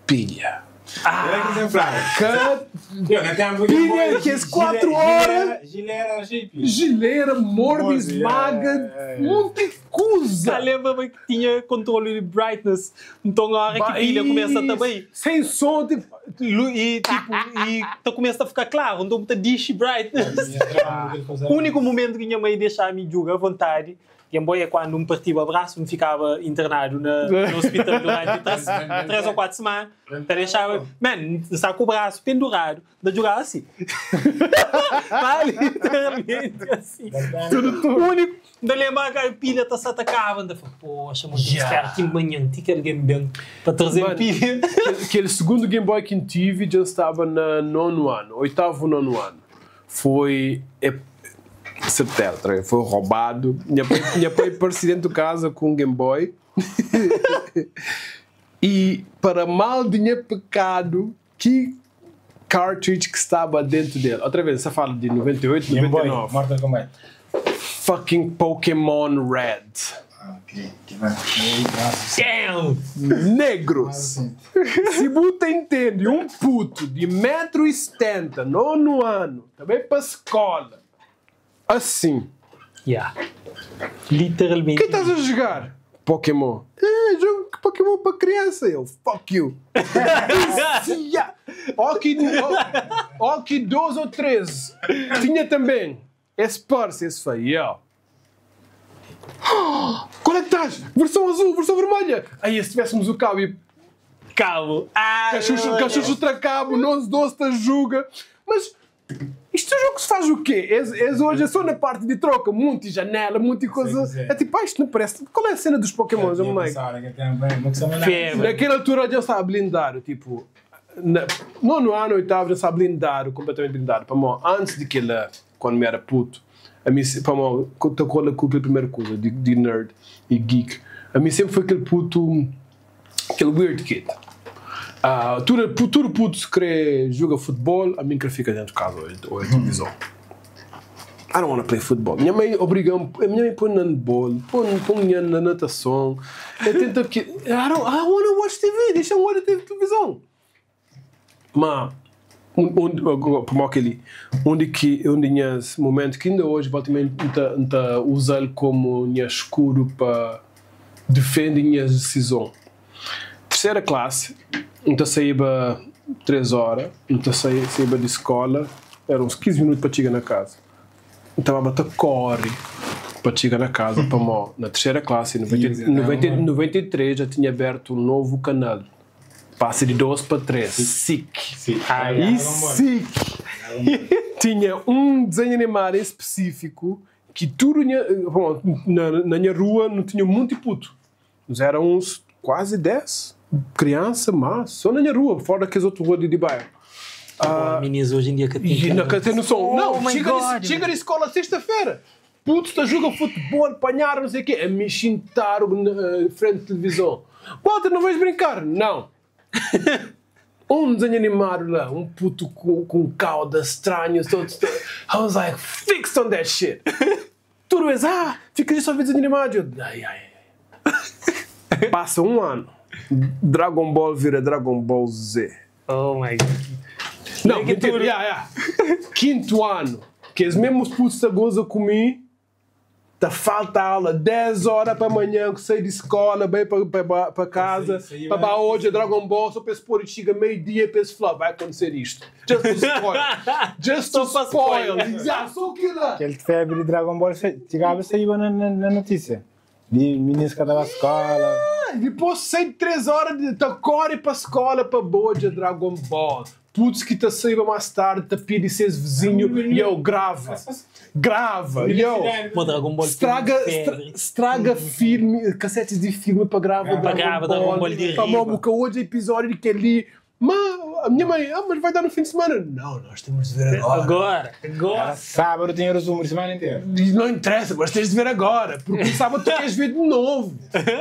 pilha. Era que sempre Que Eu não tenho Pilha que as 4 horas... Gileira, GP. Gileira, morde, Morde, esmaga, é, é. monte de coisa. Já lembra-me que tinha controle de brightness, então a hora que a pilha começa também. Sem som, tipo... E tipo, e tá começa a ficar claro, então tá dish brightness. O único momento que minha mãe deixava-me jogar à vontade, Game Boy é quando me partia o abraço, me ficava internado no hospital durante 3 ou 4 semanas. Então deixava, man, está com o braço pendurado, de jogar assim. Mas literalmente assim. Tudo O único, ainda lembro que a pilha tá se atacava, ainda falei, poxa, mano, Yeah. espera aqui amanhã, tem que alguém bem para trazer Mano, pilha. Aquele segundo Game Boy que eu tive já estava na nono ano, oitavo, nono ano. Foi. É, certeza, foi roubado. Minha pai apareceu dentro de casa com um Game Boy. E para mal de meu pecado, que cartridge que estava dentro dele? Outra vez, você fala de 98, Game Boy, 99. Mortal Kombat. Fucking Pokémon Red. Ah, ok. Que vai. Nossa, Damn! Negros. Se você entende, um puto de 1,70m, nono ano, também para escola, Assim. Yeah. Literalmente. Que estás a jogar? Pokémon. É, jogo de Pokémon para criança. Eu, fuck you. Yeah. Ok, ok, 12 ou 13. Tinha também. Esse parça, esse foi. Yo. Qual é que estás? Versão azul, versão vermelha. Aí, se tivéssemos o cabo e Cabo. Ah, Cachucho, cachucho tracabo, 11, 12 te julga. Mas isto é um jogo que se faz o quê? És, és hoje é só na parte de troca, muita janela, muita coisa. Sim, sim. É tipo, ah, isto não parece. Qual é a cena dos Pokémons? I'm like, Febre. naquela altura já estava blindado, tipo, na, nono ano, oitavo, já estava blindado, completamente blindado. Para mim, antes de que ele, quando me era puto, a mim, para mim, tocou com aquela primeira coisa de, de nerd e geek. A mim sempre foi aquele puto, aquele weird kid. Ah, tudo, tudo puto se quer joga futebol, a mim que fica dentro de casa ou, ou a televisão. I don't want to play football. Minha mãe obriga-me, a minha mãe põe no handball, põe, põe na natação. Eu tento que. I don't, I want to watch TV, deixa-me olhar televisão. Mas, onde, como aquele, onde que, onde nesse momento que ainda hoje, basicamente, tá usá-lo como minha escuro para defender minha decisão. Terceira classe, então saía 3 horas, então saía, saía de escola, eram uns 15 minutos para chegar na casa. Então a bater corre para chegar na casa, para mó. Na terceira classe, em 90, 90, 93, já tinha aberto um novo canal. Passa de 12 para 3. SIC. Sim. Ah, E SIC tinha um desenho animado em específico que tudo, bom, na minha rua não tinha muito puto. Mas eram uns quase 10 criança, mas só na minha rua, fora daqueles outros ruas de, de bairro. Ah, meninas hoje em dia que tem E na tem noção. Oh não, my chega, God, de, chega de escola sexta-feira. Putz, tá joga futebol, apanhar, não sei o quê. A me xintar na frente de televisão. Walter, não vais brincar? Não. Um desenho animado lá, um puto com cauda estranho. Todo, todo. I was like, fixed on that shit. Tudo vezes, ah, fica só ver desenho animado. Eu, ai, ai, ai. Passa um ano. Dragon Ball vira Dragon Ball Z. Oh my God. Não, que mentira, tudo. yeah, yeah. Quinto ano, que os mesmos putos da goza comigo, tá falta aula, 10 horas para amanhã, que saí de escola, bem para casa, Isso aí para vai- hoje é Dragon Ball, só para esse pôr e chega meio-dia para esse falar, vai acontecer isto. Just to spoil. Just to Só pra spoil. spoiler. Yeah, só que lá. Aquele febre de Dragon Ball chegava e saía na notícia. De meninos que estavam na escola. Ah, Depois sai de 3 horas de tá corre para escola para boa de Dragon Ball. Putz que tá saindo mais tarde, tá pedindo seus vizinhos e eu grava. Grava, e eu Pô, Dragon Ball estraga, tem febre. estraga filme, cassetes de filme para gravar Pra gravar Dragon Ball de Para riba. porque hoje é episódio de que ali. Mas a minha mãe, ah, mas vai dar no fim de semana. Não, nós temos de ver agora. Agora, agora. Sábado tinha resumo de semana inteira. E não interessa, mas tens de ver agora, porque sábado tu queres ver de novo.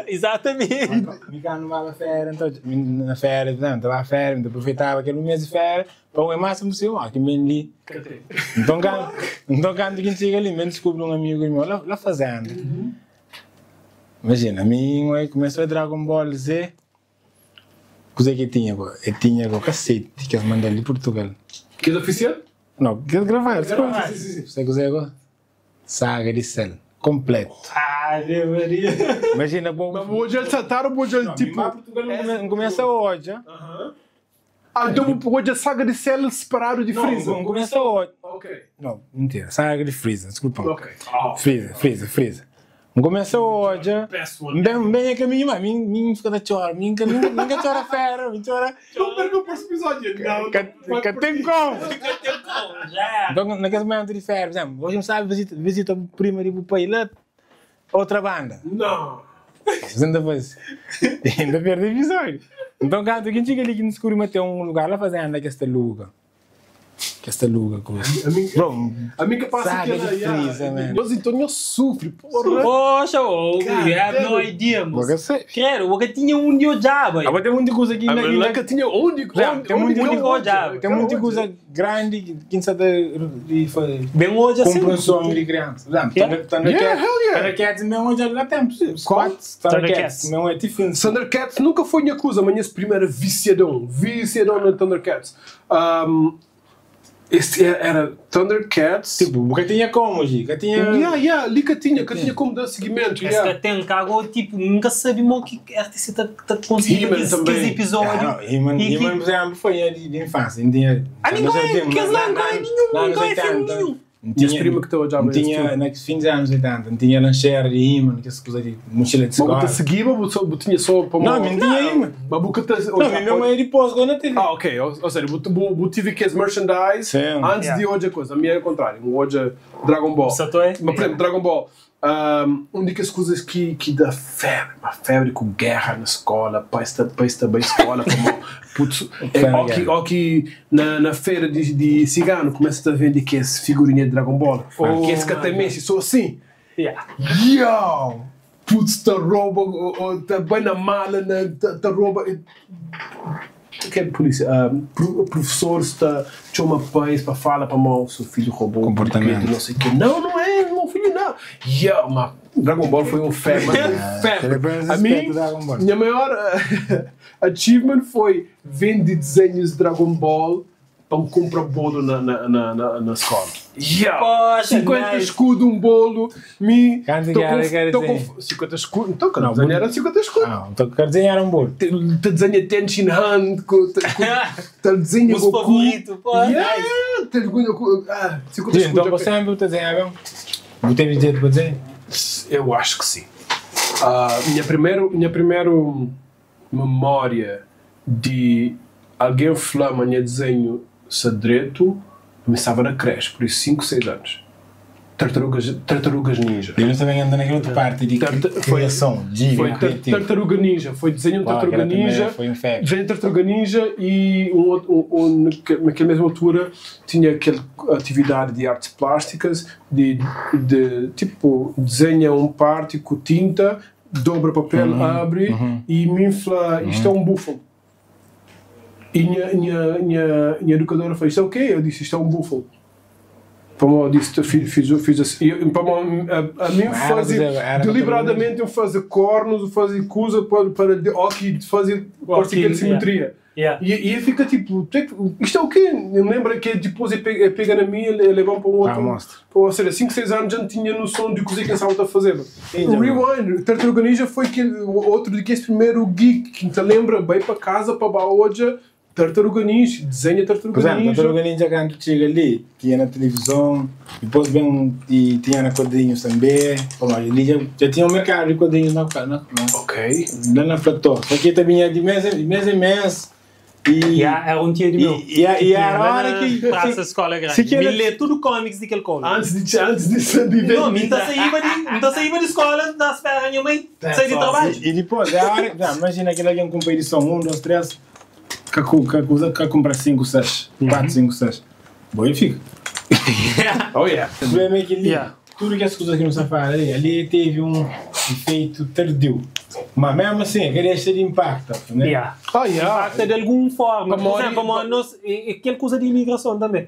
Exatamente. Ficava numa férias, então, na férias, não, estava a férias, então aproveitava aquele mês de férias para o máximo possível, ah, que me ali. Então, quando, então, quando quem chega ali, me descobre um amigo meu lá, lá fazendo. Imagina, a mim começou a Dragon Ball Z. Coisa que tinha, pô? Eu tinha o cacete que eles mandaram de Portugal. Que é oficial? Não, que eles gravaram, Gravaram. Você coisa agora? Saga de Cell, completo. Ah, Maria. Imagina, bom. Mas hoje eles saltaram, hoje eles tipo. Portugal não começa hoje. Ah, então hoje a saga de Cell separado de Freeza. Não começa hoje. Ok. Não, mentira. Saga de Freeza, desculpa. Ok. Freeza, Freeza, Freeza. Não começa hoje. Best one. Bem, bem é caminho, mas mim, mim fica da chora, mim, mim, mim que chora fera, mim chora. Não perca o próximo episódio. Não, Que, que tem como. Já. Então, naquele momento de férias, por exemplo, hoje não sabe, visita, visita o primo e o pai lá, outra banda. Não. Você ainda faz. Ainda perde episódio. Então, quando quem chega ali que descobre mas tem um lugar lá fazendo que esta luga. Que esta luga, coisa. A mim, Bro, a mim que passa Saga aquela. de Freeza, man. Mas então eu sofro, porra. Poxa, oh, God you have no damn it. idea, moço. porque eu sei. Credo, eu tinha um de odiava. Agora tem muita coisa aqui A ainda. verdade é que tinha onde. Já, Onde tem muito- onde muito odiava. Tem muita coisa grande que quem sabe de fazer. Bem hoje assim. Compreensão de criança. Por exemplo, Yeah. Yeah, hell yeah. Thundercats mesmo já lá tem. Qual? Thundercats. Não é tipo. Thundercats nunca foi minha coisa, mas minha primeira viciadão. Viciadão na Thundercats. Um, Esse era Thundercats. Tipo, bu ka tinha como ji, ka tinha. Yeah, yeah, li ka tinha, ka tinha como dar seguimento. Es Yeah. ka ten kago, tipo, N ka sabe mo ki RTC ta ta konsigi He-Man kes também. kes episódio. Ah, não, He-Man, E que- He-Man, por exemplo, foi de, de infância. Não tinha. Ah, ninguém- não sei, que na- não na- é nenhum, na anos não é filme 80, nenhum. Não Minhas tinha, primas que estão já não tinha, nos fins dos anos 80, não tinha lancheira de He-Man, que essas coisas de mochila de Mas você escola. seguia, mas você tinha só para Não, não tinha He-Man. Mas você tá- Não, minha mãe depois, quando eu tive. Ah, ok. Ou seja, eu tive que as merchandise Sim. antes Yeah. de hoje a coisa. A minha é o contrário. Um hoje é Dragon Ball. Só tô é? Mas, por exemplo, Dragon Ball. Um, uma das coisas que dá febre, uma febre com guerra na escola, pai está, pai está bem escola, como, putz, é, Febre ó que, guerra. ó que na feira de cigano começa a vender que esse figurinha de Dragon Ball, Oh, que esse que até mano. mexe, sou assim. Yeah. Yo! Putz, te rouba, ou te bem na mala, na, te, te rouba. Que é polícia? Professor está chama pais para falar para mão, seu filho roubou um Comportamento. brinquedo, não sei o quê. Não, não é, meu filho não. Yo, mas Dragon Ball foi um febre, mas um febre. Ele A mim, Dragon Ball. minha maior achievement foi vender desenhos de Dragon Ball para comprar bolo na escola. Yeah. Poxa, 50 nice. escudo, um bolo, me. Quanto tô que era? com- Quero tô com dizer. 50 escudo. Então, quando Não, desenho bolo- era 50 escudo. Ah, então quero desenhar um bolo. Te desenha Tenshin Han, te desenha Os Goku. favorito, pô, Yeah, nice. yeah, te desenha Goku. Ah, 50 Sim, escudo. então ok. você sempre desenhava. Não teve jeito para desenhar? Eu acho que sim. Ah, minha primeira memória de alguém falar minha desenho sadreto começava na creche, por isso 5, 6 anos. Tartarugas Ninja. Eu também ando naquela outra parte de criação, de Foi Tartaruga Ninja, foi desenho de Uau, Tartaruga aquela também Ninja. foi um febre. Desenho de Tartaruga Ninja e um outro, naquela mesma altura tinha aquela atividade de artes plásticas, de tipo, desenha um parte com tinta, dobra papel, abre e me infla, isto é um búfalo. E minha educadora falou, isto é o quê? Eu disse, isto é um búfalo. Como eu disse, fiz assim. E eu, como a mim Era fazia, era deliberadamente eu fazia cornos, eu fazia coisa para ok, fazia parecia Ok, aquela simetria. Yeah. E eu fica tipo, isto é o quê? Eu me lembro que depois eu pega na minha e levam para um outro. Ah, mostra. Ou seja, 5, 6 anos já não tinha noção de coisa que estava a fazer. Sim, O Rewind, Tartaruga Ninja foi aquele, o outro de que esse primeiro geek que te lembra, bem para casa, para Baoja, Tartaruga Ninja, desenha Tartaruga Por exemplo, Ninja. Tartaruga Ninja quando chega ali, tinha na televisão, depois bem, e tinha na quadrinhos também. Como, ali já tinha um mercado de quadrinhos na, Ok. lá na Platô. Só que também ia de mês em mês. Em mês e, Yeah, era um tio de meu. e era a hora que. Praça Escola Grande. se que Me era- lê tudo cómics daquele colo. Antes de ver. Não, me tá saindo de, me tá saindo de escola, da espera a minha mãe, sair de trabalho. E depois, é a hora, não, imagina aquele alguém com competição, 1, 2, 3, que, que, que compra 5, 6, 4, 5, 6. Bom, e fica. Oh yeah. O problema é que ali, Yeah. tudo que as coisas que não se fala ali, ali teve um efeito tardio. Mas mesmo assim, queria ser de impacto, né? Yeah. Oh yeah. Impacta de alguma forma. Para Por mori- exemplo, como nós, e aquela coisa de imigração também.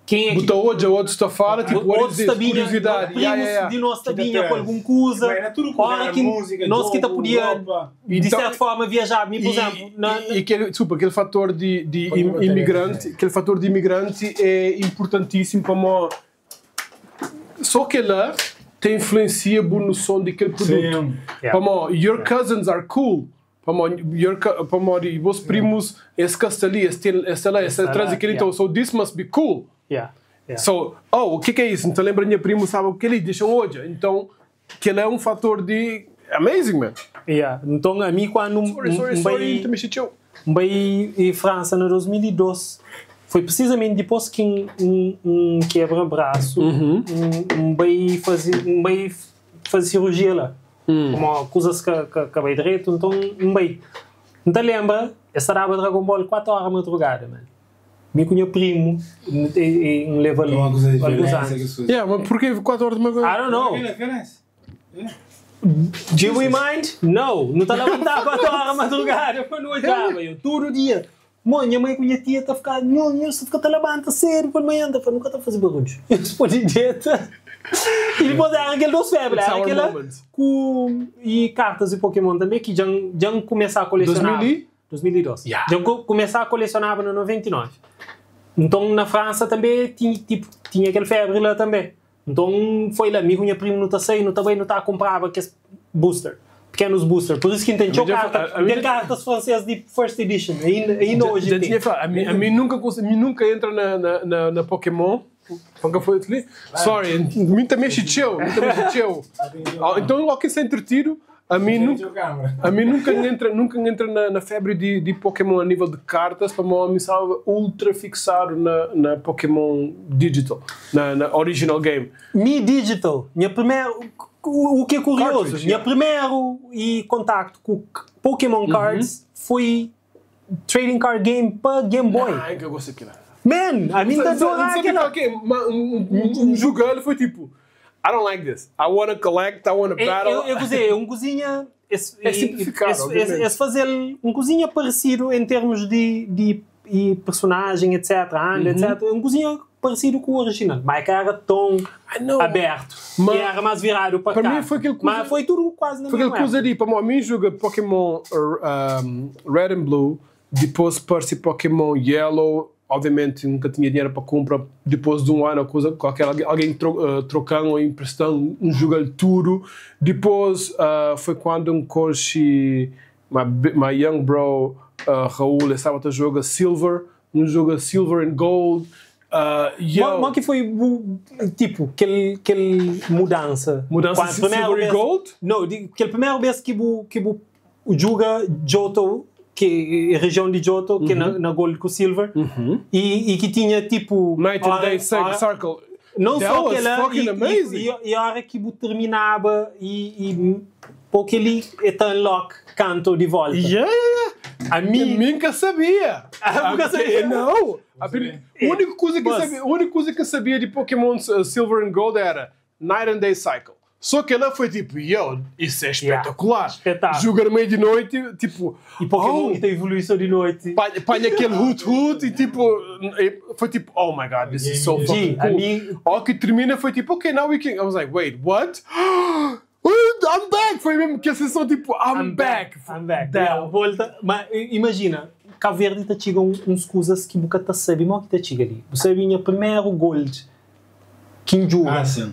Quem é que Botou hoje, outro está fora, tipo, what is outros this? tabinha, Curiosidade. primos Yeah, yeah, yeah. de nós tabinha Que com algum coisa. Mas era tudo coisa, Hora era que música, nós que jogo, podia, roupa. de Então- certa forma, viajar. Por exemplo, E aquele, desculpa, aquele fator de Pode botar imigrante, aí. aquele fator de imigrante é importantíssimo para mo só que lá tem influencia boa noção daquele produto. Sim. Yeah. Para mo, your cousins are cool. Para mo, your para mo, e vos primos, esse casta ali, esse tem, esse lá, esse lá, traz aquele, yeah. então, so this must be cool. Yeah. So, oh, o que que é isso? Então lembra minha primo sabe o que ele deixa hoje. Então, que ele é um fator de amazing, man. Yeah. Então, a mim, quando Sorry, sorry, sorry, também chateou. Bem em França, em 2012, foi precisamente depois que um quebra-braço, um bem fazer cirurgia lá. Uma coisas que acabei direito, então um bem. Não te lembra? Essa dava Dragon Ball 4 horas da madrugada, mano. Me com meu primo, e leva ali Uma coisa de alguns violência anos. que as pessoas. Yeah, mas porquê 4 horas de manhã? I don't know. Aquela violência. Do we mind? No. Não está levantar 4 horas da madrugada para não olhar, eu todo dia. Mãe, minha mãe com minha tia está a ficar, não, não, você fica te levanta cedo para manhã, tá, nunca está a fazer barulho. Eu respondi dieta. E depois era aquele dos febre, It's era our aquela moment. com e cartas de Pokémon também que já começar a colecionar. 2000 e? 2012. Yeah. Já começar a colecionar no 99. Nton na Fransa tanbe tinha tipo tinha kel febri la tanbe. Nton foi la mi ku nha primu nu ta sai nu ta bai nu ta kunpraba kes booster, pekenus booster. Pur isu ki N ten txeu karta, N ten kartas franses di first edition ainda ainda oji N ten. Ami nunka mi nunka entra na na Pokemon, nunka foi li. Sorry, mi ta mexi txeu, mi ta mexi txeu. Nton oki N sta entretidu Ami nunka, ami nunka N entra, nunka N entra na, na febre di, di Pokémon a nível de cartas, pamodi ami staba ultra fixado na, na Pokémon digital, na, na original game. Mi digital, nha primeru, u ki é kuriozu, Cartridge, nha yeah. primeru i kontaktu ku Pokémon cards foi trading card game pa Game Boy. Nah, N ka gosta di kila. Man, ami N ta N sabe adora kila. kal ki é, ma N, N, N juga-l foi tipo, I don't like this. I wanna collect, I wanna battle. É, é kuzê? É un kuzinha. Es, É simplificado, es, es, obviamente. es faze-l un kuzinha paresidu en termus di, di i personajen, etc. Anda, etc. Un kuzinha paresidu ku orijinal. Ma é ka éra ton I know. abertu. Ma E éra más viradu pa pa mi karta. foi kel Ma kuza, foi tudu kuazi na foi kel mesmu kuza épuka. di, pamodi mi juga Pokémon Red and Blue, Dipôs parse Pokémon Yellow, obviamenti N ka tinha dinheru pa kunpra, dipôs di un anu kuza kualker algen troka-m ô inpresta-m, N juga-l tudu. Dipôs foi kuandu N konxe my young bro Raul, el staba ta joga Silver, nu joga Silver and Gold. Yo! Mo ki foi bu tipo kel kel mudansa? Mudansa Kuandu primeru Silver e bes Gold? No, di kel primeru bes ki bu ki bu Juga Johto, ki é rejion di Johto, ki é na Gold ku Silver, i ki tinha tipu Night and ora Day ora Circle. não That só was kela fucking i amazing! i ora ki bu terminaba i po keli e ta unlock Kanto di volta. Yeah, yeah, yeah. Ami Mi nka sabia. Bu ka sabia? Não! A única coisa que Mas sabia, a única coisa que eu sabia de Pokémon Silver and Gold era Night and Day Cycle. Só que ela foi tipo, yo, isso é Yeah, espetacular. espetáculo. Jogar meio de noite, tipo, E Pokémon oh, que tem evolução de noite. Panha aquele hoot hoot e tipo, foi tipo, oh my god, this is so fucking G, a cool. mim Ao que termina foi tipo, ok, now we can. I was like, wait, what? I'm back! Foi mesmo que a sensação tipo, I'm, I'm back. back, I'm back. That- Yeah, volta. Mas imagina, Cabo Verde ta txiga uns kuzas ki bu ka ta sabe mo ki ta txiga li. Bu sabe nha primeru gold ki N djuga Ah, sim.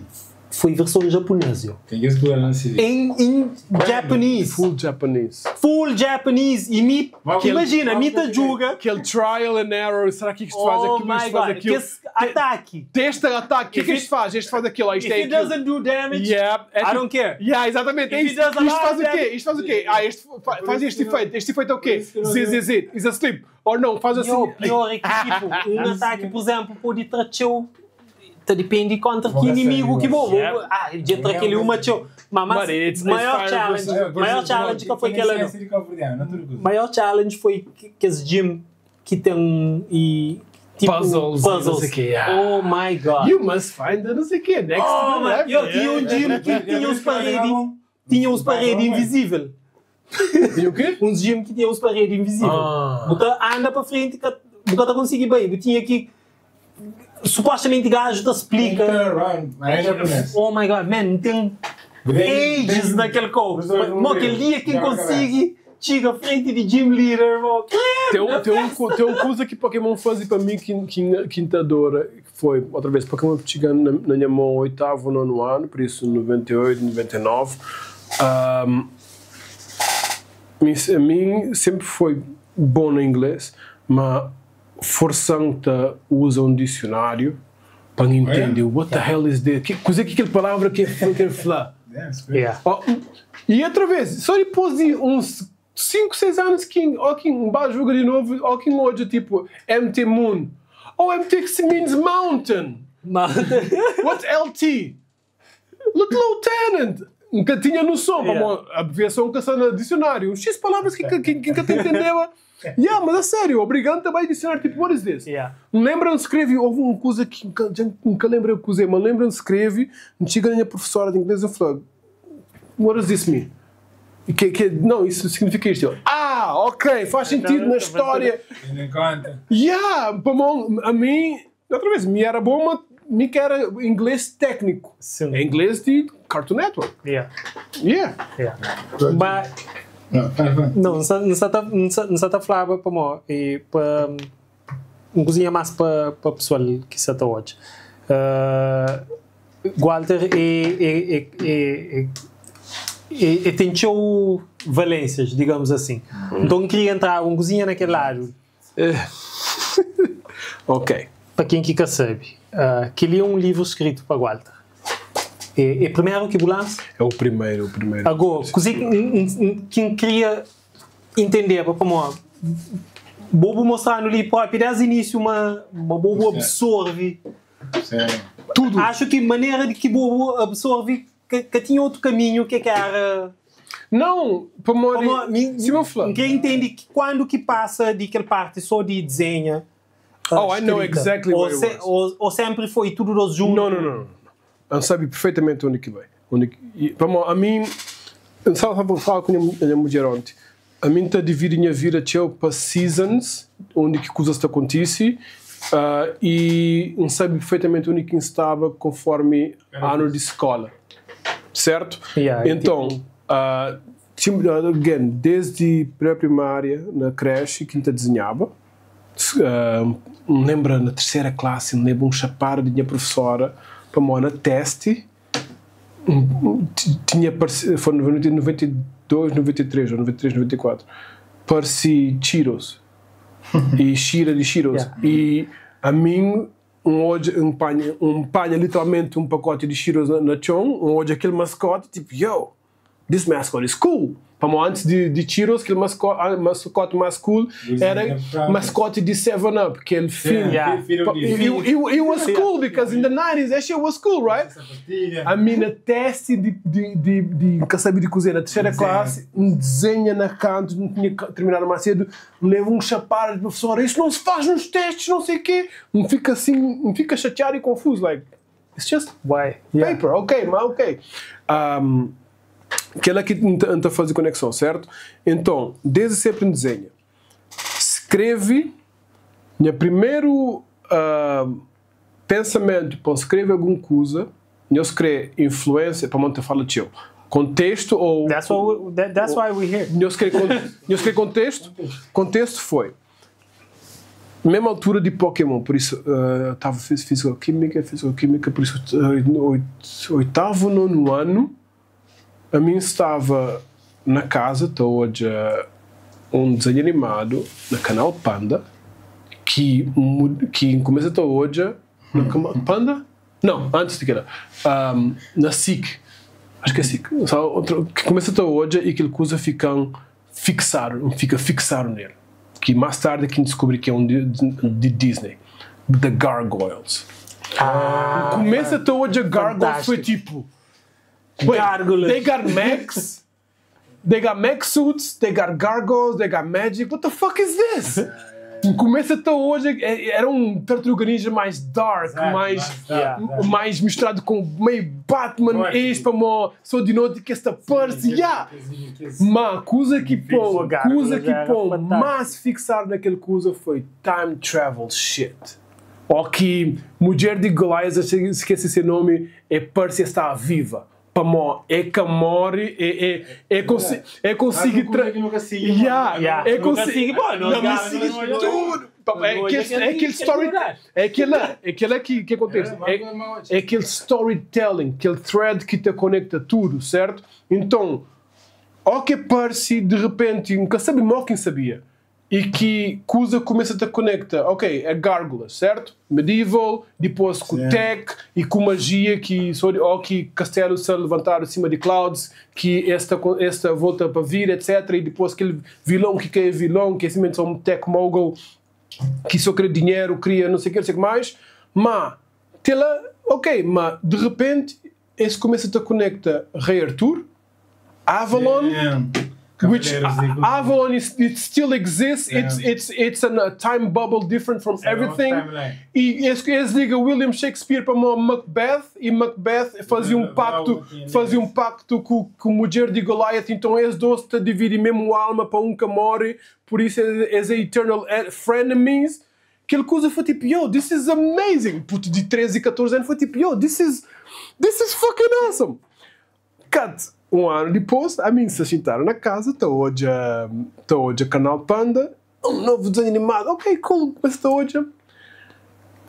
foi versão japonês, yo. Tem que explorar na CD. Em Japanese. Full Japanese. Full Japanese. E mi, Mas- imagina, mi ta djuga. Aquele trial and error, será que isto faz Oh aquilo, my isto faz god, aquilo? que esse ataque. Testa ataque, o que é que If isto faz? Este faz aquilo, ah, isto If é it aquilo. doesn't do damage, Yeah, é I tipo- don't care. Yeah, exatamente. É If isso. it does a Isto lot faz o of quê? damage- Isto faz o quê? Ah, este faz este efeito. Este efeito é o quê? isso que eu não Z, Z, Z. Is asleep. Ou não, faz assim. Yo, pior é que tipo, um ataque, por exemplo, pode trazer ta depende contra que Bom, inimigo que bom. Yeah. Ah, de tra aquele uma tchau. Mas, mas But it's- it's maior Fire challenge, versus- maior challenge que foi aquela não. Maior challenge foi que esse gym que tem e tipo Puzzles e não sei o quê, yeah. Oh my god. You must find the não sei o quê. Next Oh, to the my, left. yo, tinha um gym que tinha uns paredes, tinha uns paredes invisível. E o quê? Uns gym que tinha uns paredes invisível. Ah. Buta anda para frente, que buta conseguir bem. Tinha que supostamente gajo te explica. Oh my god, man, tem ages naquele corpo. Mo, aquele dia quem consegue chega à frente de gym leader, mo. Tem um coisa que Pokémon faz para mim que te adora, que foi, outra vez, Pokémon chegando na minha mão oitavo, nono ano, por isso 98, 99. A mim sempre foi bom no inglês, mas forçando-te a usar um dicionário para entender what the hell is this? Que coisa que aquela palavra que quer falar? Yeah. Oh, e outra vez, só depois de uns 5, 6 anos que ó, que um bar joga de novo, ó, que hoje tipo MT Moon. Oh, MT means mountain. What's LT? Lieutenant. Nunca tinha noção, Yeah. yeah. a abreviação que está no dicionário. X palavras que nunca te entendeu. Yeah, mas a sério, obrigando também a dicionário, tipo, what is this? Yeah. Lembram-se, escrevi, houve uma coisa que nunca, já nunca lembro o que usei, mas lembram-se, escrevi, chega a minha professora de inglês e falou, what does this mean? E não, isso significa isto. Eu, ah, ok, faz sentido na história. Tendo em conta. Yeah, para mim, a mim, outra vez, me era bom, mas me que era inglês técnico. Sim. É inglês de Cartoon Network. Yeah. Yeah. Yeah. Mas, Não, faz, faz. não, não está não está falando para mo e para Un kuzinha más pa pa pesoal ki sa ta odja. Gualter é é é é é é ten txeu valensias, digamos asin. Nton N kria entraba un kuzinha na kel ladu. Ok. Pa ken ki ka sabe, kel-li é un livru skritu pa Gualter. É é primeru ki bu lansa? É o primeru, o primeru. Ago, kuzê ki N ki N kria intendeba, pamodi bo bu mostranu li propi desdi inisiu ma ma bo bu absorvi Tudu. Acho ki manera di ki bo bu absorvi ka ka tinha otu kaminhu ke ki era. Não, pamodi Pamodi mi sima N fla. N kre intendi ki kuandu ki pasa di kel parti so di dizenha pa Oh, I know skrita exactly ou where it se was. ou ou sempri foi tudu dos Não, juntu? não, não, não. N sabe perfeitamenti undi ki bai. Undi ki, pamodi ami N staba ta fala ku nha mudjer onti. Ami N ta dividi nha vida txeu pa seasons, undi ki kuzas ta kontise, i N sabe perfeitamenti undi ki N staba konformi anu di skola, sertu? Enton, again, desdi pré-primária, na kreshi, ki N ta dizenhaba. N lenbra na tersera klasi, N leba un xapada di nha profesora pamodi na testi tinha parsi, foi na 92, 93 ou 93, 94, parsi Cheetos e xira di Cheetos e ami N odja, N panha, N panha literalmenti un pakoti di Cheetos na txon, N odja kel maskoti tipo, yo! This mascot is cool! Pamodi antis di di Cheetos kel mascote más cool era mascote di Seven Up, kel fin. It was cool because in the nineties that shit was cool, right? Ami na testi di di di di N ka sabe di kuzê, na terceira classe, N desenha na kantu, N tinha terminadu más cedu, N leva un chapada di professora, isso não se faz nos testes, não sei quê. N fika assim, N fika xatiadu e confuso, like. It's just Why? paper, ok, ma ok. Um, kel-la ki N ta faze konekson, sertu? Enton, desdi senpri N dizenha. Skreve, nha primeru uh, pensamentu pa N skreve algun kuza, nhos kre influensia, pamodi N ta fala txeu, kontestu ou. That's what we, that, that's why we here. Nhos kre, nhos kre kontestu? Kontestu foi. Mesmu altura di Pokémon, pur isu tava fiz físico-química, físico-química, pur isu oitavu, nonu anu, ami N stava na kaza ta odja un dizenhu animadu na kanal Panda, ki ki N kumesa ta odja na Panda? Nau, antis di kila, na SIC, acho ki é SIC, ki kumesa ta odja i kil kuza fika-m fiksadu, N fika fiksadu nel, ki más tardi ki N diskubri ki é un di Disney, The Gargoyles. N kumesa ta odja Gargoyles foi tipo, wait, they got mechs, they got mech suits, they got gargoyles, they got magic, what the fuck is this? N kumesa ta odja, era un Tartaruga Ninja mais dark, mais mais misturadu ku meio Batman, es pamo so di noti ki es ta parse, ya! Ma kuza ki pon, kuza ki pon más fiksadu na kel kuza foi time travel shit. Ó ki mudjer di Golias, skese se nomi, e parse e staba viva. Pamó e ka móre, e e e konsi e konsigi tra Ya, e konsigi Não, mas sigi tudu É kel é kel story é kela é kela ki ki akontese é é kel storytelling kel thread ki ta konekta tudu sertu inton ó ke parse di repenti N ka sabe mó ki N sabia E ki kuza kumesa ta konekta, ok, é gárgulas, sertu? Medieval, dipôs ku tech e ku magia ki so di ó ki kastelu sta levantadu sima di clouds, ki es ta es ta volta pa vida, etc. E dipôs kel vilon ki ka é vilon, ki é simplesmenti só un tech mogul ki so kre dinheru, kria não sei o ke, não sei o ke mais. Ma te la, ok, ma di repenti es kumesa ta konekta Rei Artur, Avalon, which Avalon is it still exists, it's it's it's an a time bubble different from everything. E es es liga William Shakespeare pamo Macbeth e Macbeth fazi um pacto fazi um pacto ku ku mudjer di Goliath, então es dos ta dividi mesmu alma pa um ka morre, por isso es é eternal frenemies. Kel kuza foi tipo, yo, this is amazing! Puto di 13, 14 anu foi tipo, yo, this is this is fucking awesome! Cut! Un anu dipôs, ami N sta xintadu na kaza ta odja ta odja Kanal Panda, un novu dizenhu animadu, ok, cool, kumesa ta odja.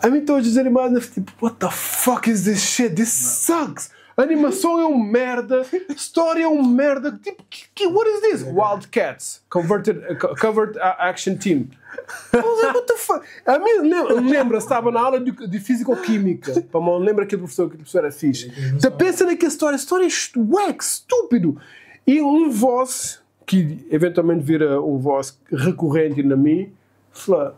Ami ta odja desanimadu na tipo, what the fuck is this shit? This sucks! Animason é um merda, storia é um merda, tipo, que, what is this? Wildcats, converted, covered action team. I was like, what the fuck? A mim lembra, estava na aula de físico-química, para mim, lembra aquele professor era fixe. Então pensa naquela história, a história é wack, estúpido. E um voz, que eventualmente vira um voz recorrente na mim, fala,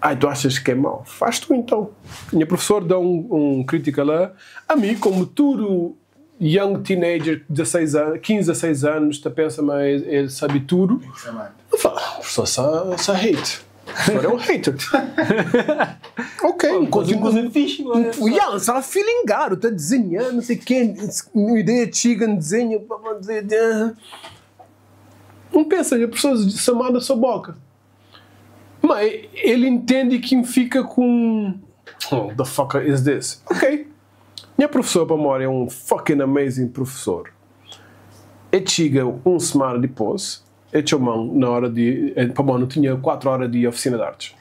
ai, tu achas que é mau? Faz tu então. Minha professor dá um crítica lá. A mim, como tudo young teenager, 16 anos, 15, 16 anos, tu pensa, mas ele sabe tudo. Eu falo, ah, professor, só hate. O professor é um hater. Ok, continua. Coisa fixe, mano. Yeah, só feeling garo, tá desenhando, não sei o quê, uma ideia chega, desenho, não pensa, a pessoa chamada sua boca. Mas ele entende que fica com. Oh, the fuck is this? Ok. Minha professora para mim é um fucking amazing professor. E chega uma semana depois, e chamam na hora de. Para mim não tinha 4 horas de oficina de artes.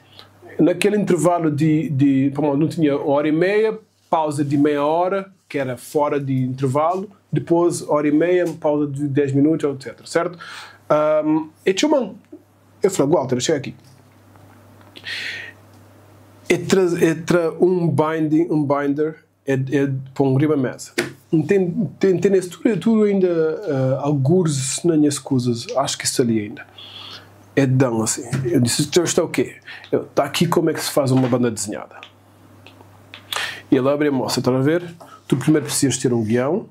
Naquele intervalo de para mim não tinha hora e meia, pausa de meia hora, que era fora de intervalo, depois hora e meia, pausa de 10 minutos, etc. Certo? E chamam. Eu falei, Walter, chega aqui. Entra um binding, um binder, é põe riba mesa. Tem nesse tudo ainda alguns nas minhas coisas, acho que está ali ainda. É dão assim. Eu disse, isto está o quê? Está aqui como é que se faz uma banda desenhada. E ele abre e mostra, estás a ver? Tu primeiro precisas ter um guião.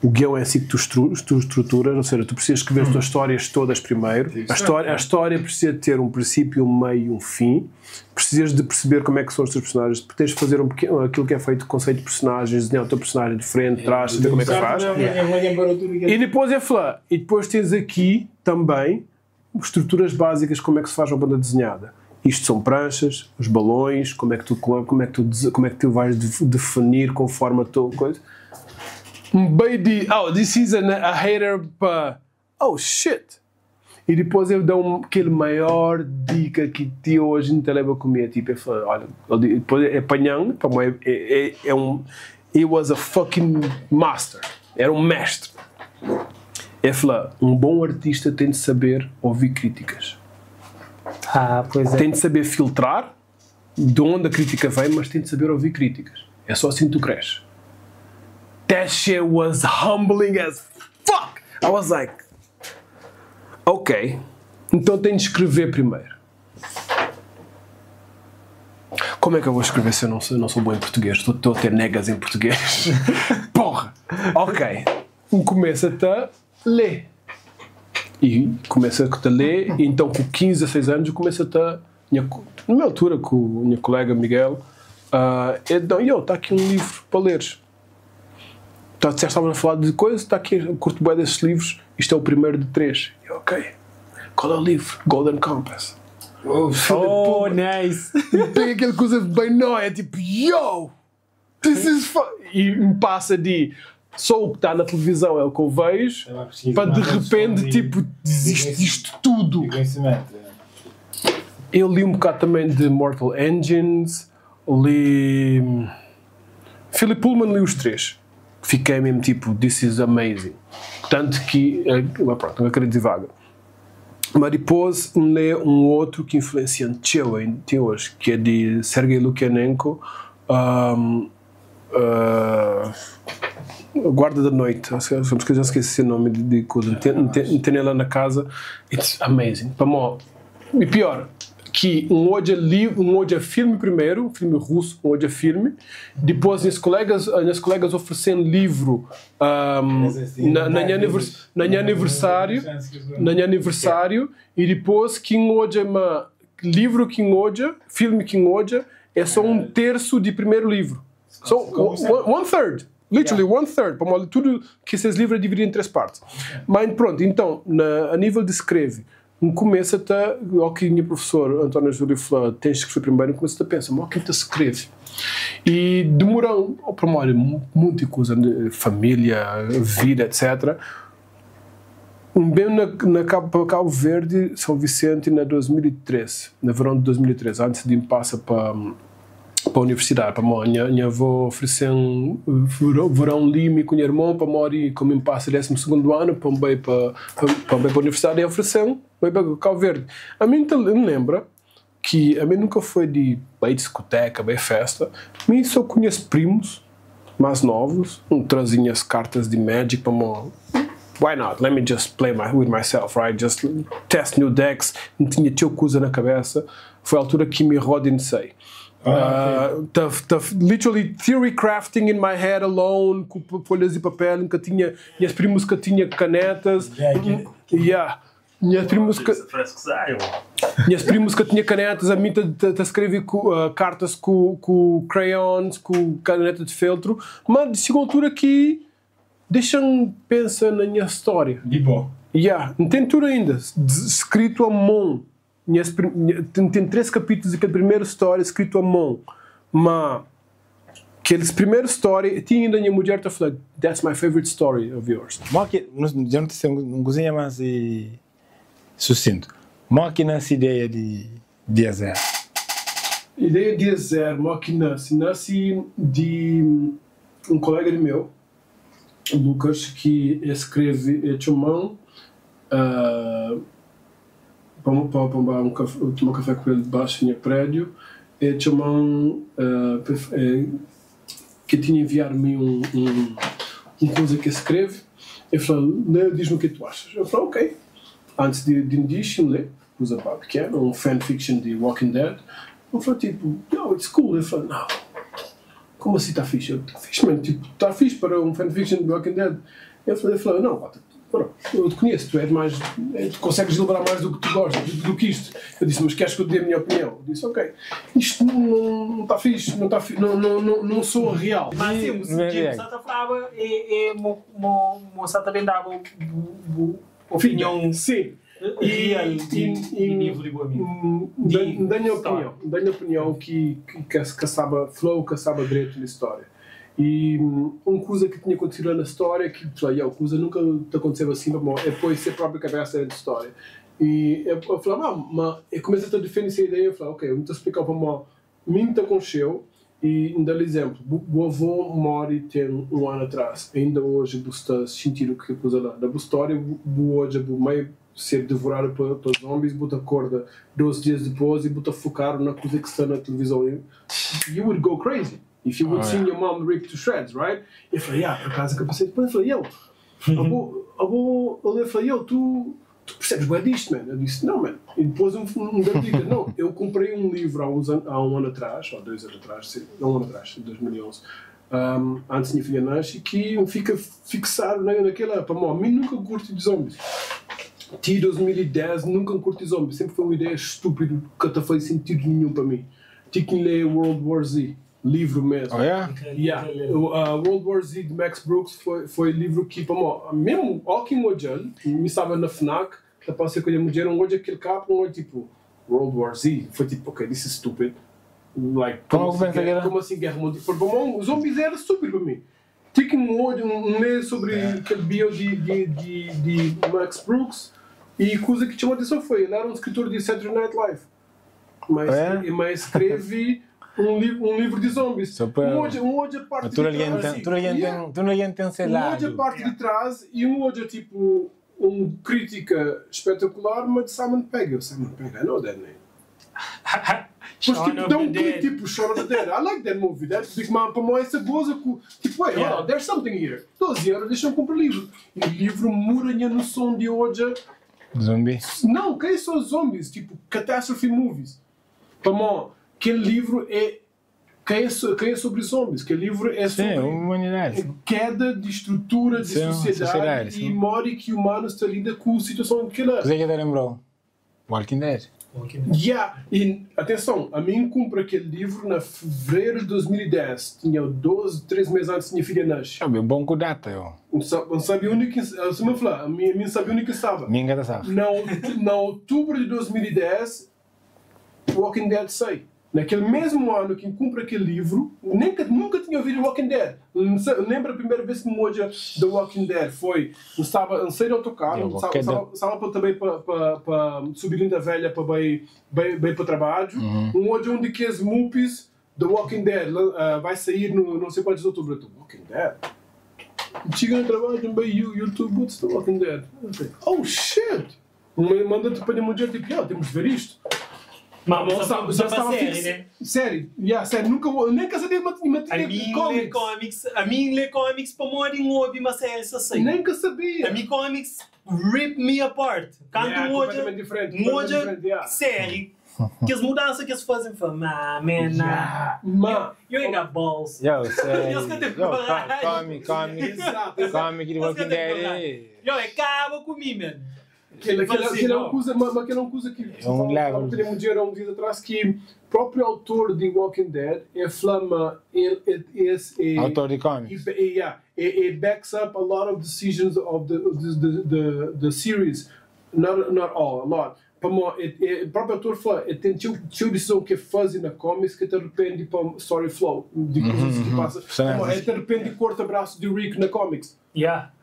O guião é assim que tu estruturas, ou seja, tu precisas escrever as tuas histórias todas primeiro. A história precisa ter um princípio, um meio e um fim. Precisas de perceber como é que são os teus personagens. Tens de fazer um pequeno, aquilo que é feito conceito de personagens, desenhar o teu personagem de frente, trás, saber como é que faz. E depois é falar. E depois tens aqui também estruturas básicas, como é que se faz uma banda desenhada. Isto são pranchas, os balões, como é que tu vais definir conforme a tua coisa. Um baby, oh, this is a hater, but, oh shit. E depois eu dou aquele maior dica que te hoje não te leva a comer, tipo, eu falo, olha, depois é apanhando, é um, he was a fucking master, era um mestre. É falar, um bom artista tem de saber ouvir críticas. Ah, pois é. Tem de saber filtrar de onde a crítica vem, mas tem de saber ouvir críticas. É só assim que tu cresces. That shit was humbling as fuck. I was like, ok, então tenho de escrever primeiro. Como é que eu vou escrever se eu não sou bom em português? Estou a ter negas em português. Porra! Ok. Começa-te a ler. E começa a ler, e então com 15, 16 anos eu começo a. Na minha altura, com o meu colega Miguel, então, yo, está aqui um livro para leres. Tá, disseste, estávamos a falar de coisas, está aqui, eu curto bem desses livros, isto é o primeiro de três. Eu, ok. Qual é o livro? Golden Compass. Oh, nice! Pega aquela coisa bem nóia, tipo, yo! This is fun! E me passa de só o que está na televisão é o que eu vejo, para de repente, tipo, existe isto tudo. Conhecimento. Eu li um bocado também de Mortal Engines, li. Philip Pullman, li os três. Fiquei mesmo tipo, this is amazing. Tanto que, mas pronto, não quero divagar. Mas depois li um outro que influencia até hoje, que é de Sergei Lukyanenko, Guarda da Noite, acho que eu já esqueci o nome de coisa. Tem ela na casa, it's amazing. E pior, que um olha livro, um olha filme primeiro, um filme russo, um olha filme, depois minhas colegas oferecendo livro na minha aniversário, e depois que um olha uma livro que um olha, filme que um olha, é só um terço de primeiro livro. So, one third. Literally one third. Para tudo que esses livros é dividido em três partes. Mas pronto, então, a nível de escreve, um começa a, ao que o meu professor António Júlio falou, tens de escrever primeiro, começa a pensar, mas o que te escreve? E demorou, para olha, muita coisa, família, vida, etc. N ben na na Cabo pa Cabo Verde, São Vicente na 2003, na verão de 2003, antes di N pasa pa pa universidade, pamodi nha nha avó oferese-m verão li mi ku nha irmon, pamodi komu N pasa désimu segundu anu pa N bai pa pa N bai pa universidade, el oferese-m bai pa Cabo Verde. Ami N ta N lenbra ki ami nunka foi di bai diskuteka, bai festa, mi so ku nhas primus mas novus, N traze nhas kartas di magic pamo why not, let me just play my with myself right, just test new decks, N tinha txeu kuza na kabesa, foi altura ki mi Rodin sai ta ta literally theory crafting in my head alone ku folhas di papel, N ka tinha, nhas primus ka tinha kanetas, yeah. Nhas primus ka Nhas primus ka tinha kanetas, ami ta ta skrebe ku kartas ku ku crayons, ku kaneta di feltru, ma txiga un altura ki dexa-m pensa na nha stória. Di bo. Ya, N ten tudu ainda, skritu a mon. Nhas N ten 3 kapitlus di kel primeru stória skritu a mon, ma kel primeru stória ti inda nha mudjer ta fla, That's my favorite story of yours. Mo ki, dja nu ta ser un kuzinha más susintu. Mo ki nase ideia di Dia Zero? Ideia di Dia Zero mo ki nase? Nase di un kolega di meu, Lucas, ki e skreve, e txoma-m pa pa pa ba un kafé tuma kafé ku el dibaxu nha prédiu e txoma-m pa e ke tinha enviadu mi un un un kuza ke skreve e fla lê diz-me o ke tu achas eu fla ok antis di di N dixi N lê kuza pa pikenu un fan fiction di Walking Dead N fla tipo yo it's cool el fla nau como asi ta fixe eu ta fixe man tipo ta fixe para un fan fiction di Walking Dead el fla el fla nau pá eu te conheço tu és mais tu consegues elaborar mais do que tu gostas do que isto eu disse mas queres que eu te dê a minha opinião eu disse ok isto não tá fixe não tá não não não não soa real. Mas sim, bu sa ta flaba é é mo mo mo sa ta ben daba bu bu opinion. Sim. Real di livru di bu amigu. N da nha opinion, N da nha opinion ki ka staba flow, ka staba dretu na stória. I un kuza ki tinha kontisidu la na stória ki fla, yow, kuza nunka ta kontiseba asin pamodi el poi se propi kabesa dentu stória. I el fla, ma, ma el kumesa ta difende se ideia, el fla, ok, N ta splikau pamodi Mi N ta konxe-u i N da-l izénplu, bu bu avó móre ten un anu atras, ainda oji bu sta xintidu ku kel kuza la. Na bu stória, bu bu odja bu mai ser divoradu pa pa zombies, bu ta korda dos dias dipôs i bu ta fokadu na kuza ki sta na tilivizon. You would go crazy if you would seen your mom ripped to shreds, right? El fla, Ya, por acaso N ka pensa. Dipôs el fla, Yo, abo abo el fla, Yo, tu Tu percebes bué disto, man? Eu disse, não, man. E depois um deu dica, não, eu comprei um livro há uns an há um ano atrás, ou 2 anos atrás, sim, há um ano atrás, em 2011, antes minha filha nasce, que fica fixado na, naquela, pá, mim nunca curti de zombies. Ti 2010 nunca curti zombies, sempre foi uma ideia estúpida, que não faz sentido nenhum para mim. Ti que lê World War Z. Livro mesmo. Oh yeah? Yeah. World War Z de Max Brooks foi, foi livro ki, pamo, mesmo ó ki N odja-l, mi staba na Fnac, ta pasa ku nha mudjer, N odja kel kapa, N odja tipo, World War Z, foi tipo, ok, this is stupid, like, Como como ku assim, pensa ki era? como assim guerra mundial? Pamo, zombies era stúpido pa mi. Ti ki N odja, N lê sobri kel bio di, di, di, di Max Brooks, e kuza ki txoma atenson foi, el era un skritor di Saturday Night Live. Mas, É? mas escreve um, li um livro de zombies. Só pa Um odja, um odja a parte tudo de alguém trás. tem, tudo alguém Yeah. tem, tudo alguém tem seu Um odja a lado. parte de trás e um odja tipo um crítica espetacular, mas de Simon Pegg. Eu, Simon Pegg, I know that name. Mas Shaun tipo, of dá the um clique Dead. tipo Shaun of the Dead. I like that movie. That big man para mim essa goza com tipo, wait, hold on, there's something here. 12 euros, deixa-me comprar livro. E o livro muda a minha noção de odja. Zumbi. Não, quem são zombies? Tipo, catastrophe movies. Pamó, aquele livro é. Quem é, quem é sobre zombies? Aquele livro é Sim, sobre humanidade. queda de estrutura de Sim, sociedade, sociedade, e sim. modo que o humano está lida com a situação que ele é. Você que te lembrou? Walking Dead. Yeah. E, atenção, a mim cumpre aquele livro na fevereiro de 2010. Tinha 12, 13 meses antes de minha filha nascer. Sabe, bom com data, eu. Não sabe, não sabia onde que. Se me falar, a mim, a mim sabia onde que estava. Ninguém sabe. Na, na outubro de 2010, Walking Dead sai. Naquele mesmo ano que cumpra aquele livro, nem que, nunca tinha ouvido Walking Dead. Lembro a primeira vez que me ouvi The Walking Dead foi, estava, saí de autocarro, estava, estava para, também para, para, para subir Linda Velha para bem, bem, bem para o trabalho. Um hoje um de que as Mupis The Walking Dead vai sair no não sei quantos de outubro. Eu tô, Walking Dead? Chega no trabalho, bem, YouTube, what's The Walking Dead? Eu falei, oh shit! Manda-te para a minha mulher, tipo, yeah, temos de ver isto. Mas Não, só, já só estava para série, fixe. né? Sério, yeah, sério, nunca, nem que sabia, mas A tinha mim lê comics. comics, a mim lê comics para morrer em hobby uma série só sei. Nem que sabia. A mim comics rip me apart. Quando Yeah, um hoje, completamente diferente, um hoje completamente diferente, yeah. série, que as mudanças que eles fazem, falam, ah, man, nah. Mas, You ain't got balls. Yo, sério. Eles que têm Yo, coragem. come, come. Exato, exato. Come que The Eles que Walking têm Dead. coragem. Yo, acaba comigo, man. Aquele, aquele, Assim, aquele é não. uma coisa, mas aquele é uma coisa que É um level. teria um dinheiro há um dia atrás que o próprio autor de Walking Dead é flama ele ele é Autor de comics. He, yeah, it backs up a lot of decisions of the series. Not all, a lot. Como o próprio autor fala, ele tem teu decisão que faz na comics que te arrepende para o story flow de coisas que passa. Personagens. Como, ele te arrepende e corta braço de Rick na comics. Yeah.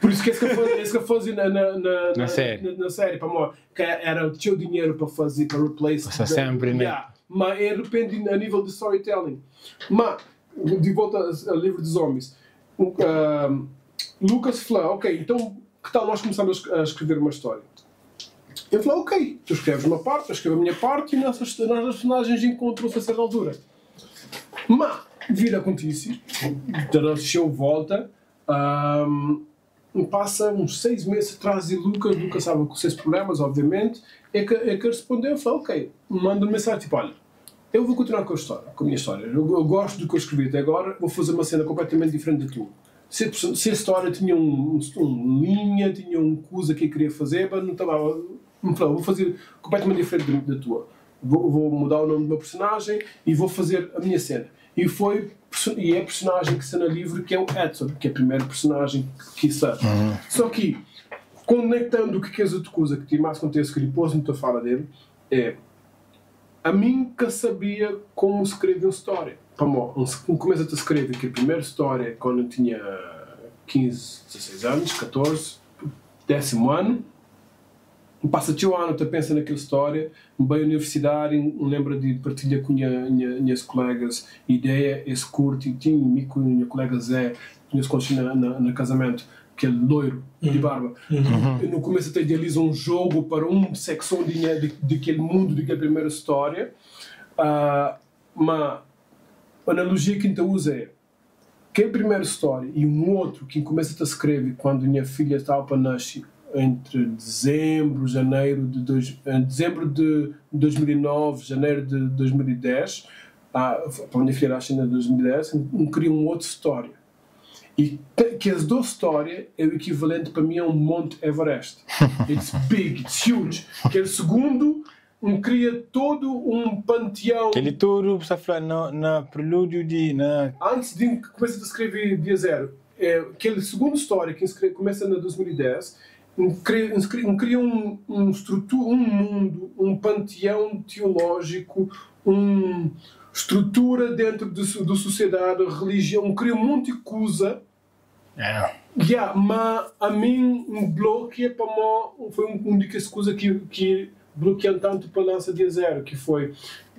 Por isso que esse que faz, esse que faz na, na, na, Na série. Na, na série, para mim, que era o teu dinheiro para fazer, para replace. Passa sempre, né? Yeah. Mas é arrepende a nível de storytelling. Mas, de volta ao livro dos homens, Lucas falou, ok, então que tal nós começamos a escrever uma história? Ele falou, ok, tu escreves uma parte, eu escrevo a minha parte e nossas personagens encontram-se a certa altura. Mas, vira acontece, show volta, passa uns 6 meses atrás de Lucas, Lucas estava com seus problemas, obviamente, é que respondeu, falou, ok, manda uma mensagem, tipo, olha, eu vou continuar com a história, com a minha história, eu gosto do que eu escrevi até agora, vou fazer uma cena completamente diferente da tua. Se a história tinha um linha, tinha um coisa que eu queria fazer, mas não estava, me falou, vou fazer completamente diferente da tua. Vou mudar o nome do meu personagem e vou fazer a minha cena. E é a personagem que está no livro, que é o Edson, que é a primeira personagem que está. Só que, conectando o que é outra coisa que tem mais contexto que depois não fala dele, é a mim que sabia como escrever uma história. Um começo a escrever que a primeira história quando eu tinha 15, 16 anos, 14, 10º ano. Passa-te o ano, tu pensa naquela história, bem à universidade, lembra de partilhar com minhas colegas ideia, esse curto, e tinha comigo com minha colega Zé, tinha se na casamento, aquele loiro de barba. No começo até idealiza um jogo para uma secção de aquele mundo, daquela primeira história, mas a analogia que então usa é que a primeira história e um outro que começa a escrever quando minha filha estava para nascer, entre dezembro, janeiro de dezembro de 2009, janeiro de 2010, para a minha filha nasce em 2010, um cria uma outra história. E que as duas histórias é o equivalente para mim a um Monte Everest. It's big, it's huge. Que é o segundo, cria todo um panteão. Aquele tudo, você fala, na prelúdio de... Na... Antes de começar a escrever Dia Zero, aquele segundo história que começa em 2010, cria um estrutura, um mundo, um panteão teológico, uma estrutura dentro da sociedade, religião, cria um monte de coisa. Yeah, mas a mim um bloqueio para mim foi um das coisas que bloqueou tanto para lançar Dia Zero, que foi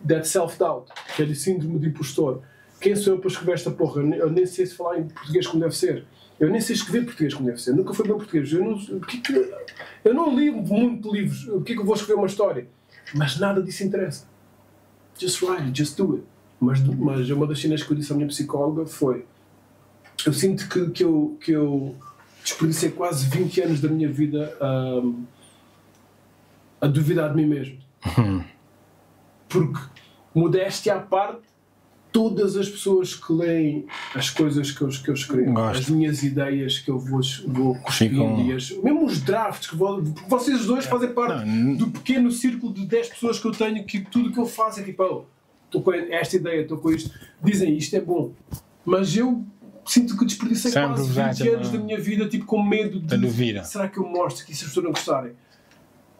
that self-doubt, que é o síndrome de impostor. Quem sou eu para escrever esta porra? Eu nem sei se falar em português como deve ser. Eu nem sei escrever português como deve ser. Nunca fui bem português. Eu não li muito livros. O que é que eu vou escrever uma história? Mas nada disso interessa. Just write it, just do it. Mas uma das cenas que eu disse à minha psicóloga foi: eu sinto que eu desperdicei quase 20 anos da minha vida a duvidar de mim mesmo. Porque, modéstia à parte, todas as pessoas que leem as coisas que eu escrevo, Gosto. As minhas ideias que eu vou cuspindo, e mesmo os drafts, que vocês dois fazem parte do pequeno círculo de 10 pessoas que eu tenho, que tudo que eu faço é tipo, estou com esta ideia, estou com isto, dizem isto é bom, mas eu sinto que desperdicei sempre quase 20 anos da minha vida tipo, com medo de será que eu mostro que se as pessoas não gostarem?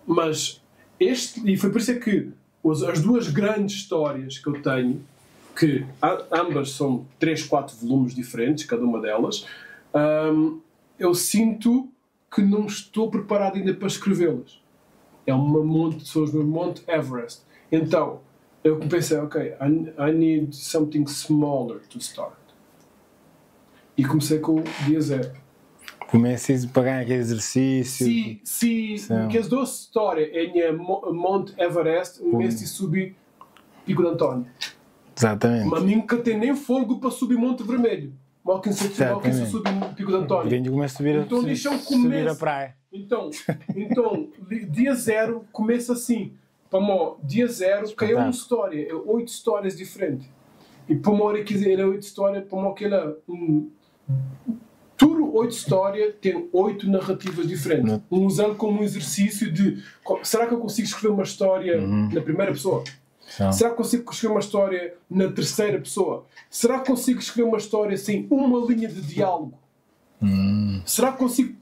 Mas este, e foi por isso é que As duas grandes histórias que eu tenho, que ambas são 3, 4 volumes diferentes, cada uma delas, eu sinto que não estou preparado ainda para escrevê-las. É uma monte, são os meus Monte Everest. Então, eu pensei, ok, I need something smaller to start. E comecei com o dia zero. Comecei a pagar aquele exercício. Se que as duas histórias em Monte Everest, em vez de subir Pico de António. Exatamente. Mas nunca tem nem fogo para subir Monte Vermelho. Mal quem se subir Pico de António. Começa a subir, então, subir a praia. Então, dia zero começa assim. Para dia zero caiu uma história, 8 histórias diferentes. E para uma hora que era 8 histórias, para uma aquela tudo 8 histórias tem 8 narrativas diferentes. Um usando como um exercício de será que eu consigo escrever uma história na primeira pessoa? Sim. Será que consigo escrever uma história na terceira pessoa? Será que consigo escrever uma história sem uma linha de diálogo? Será que consigo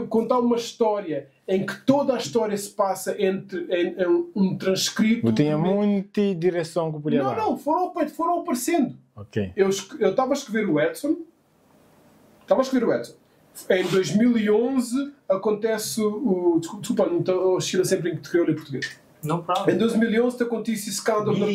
contar uma história em que toda a história se passa entre em um transcrito? Eu tinha muita direção que podia dar. Não, foram aparecendo. Ok. Eu estava a escrever o Edson. Em 2011 acontece o... Desculpa, não oscila sempre em crioulo e português. No problem. Em 2011 acontece escândalo na...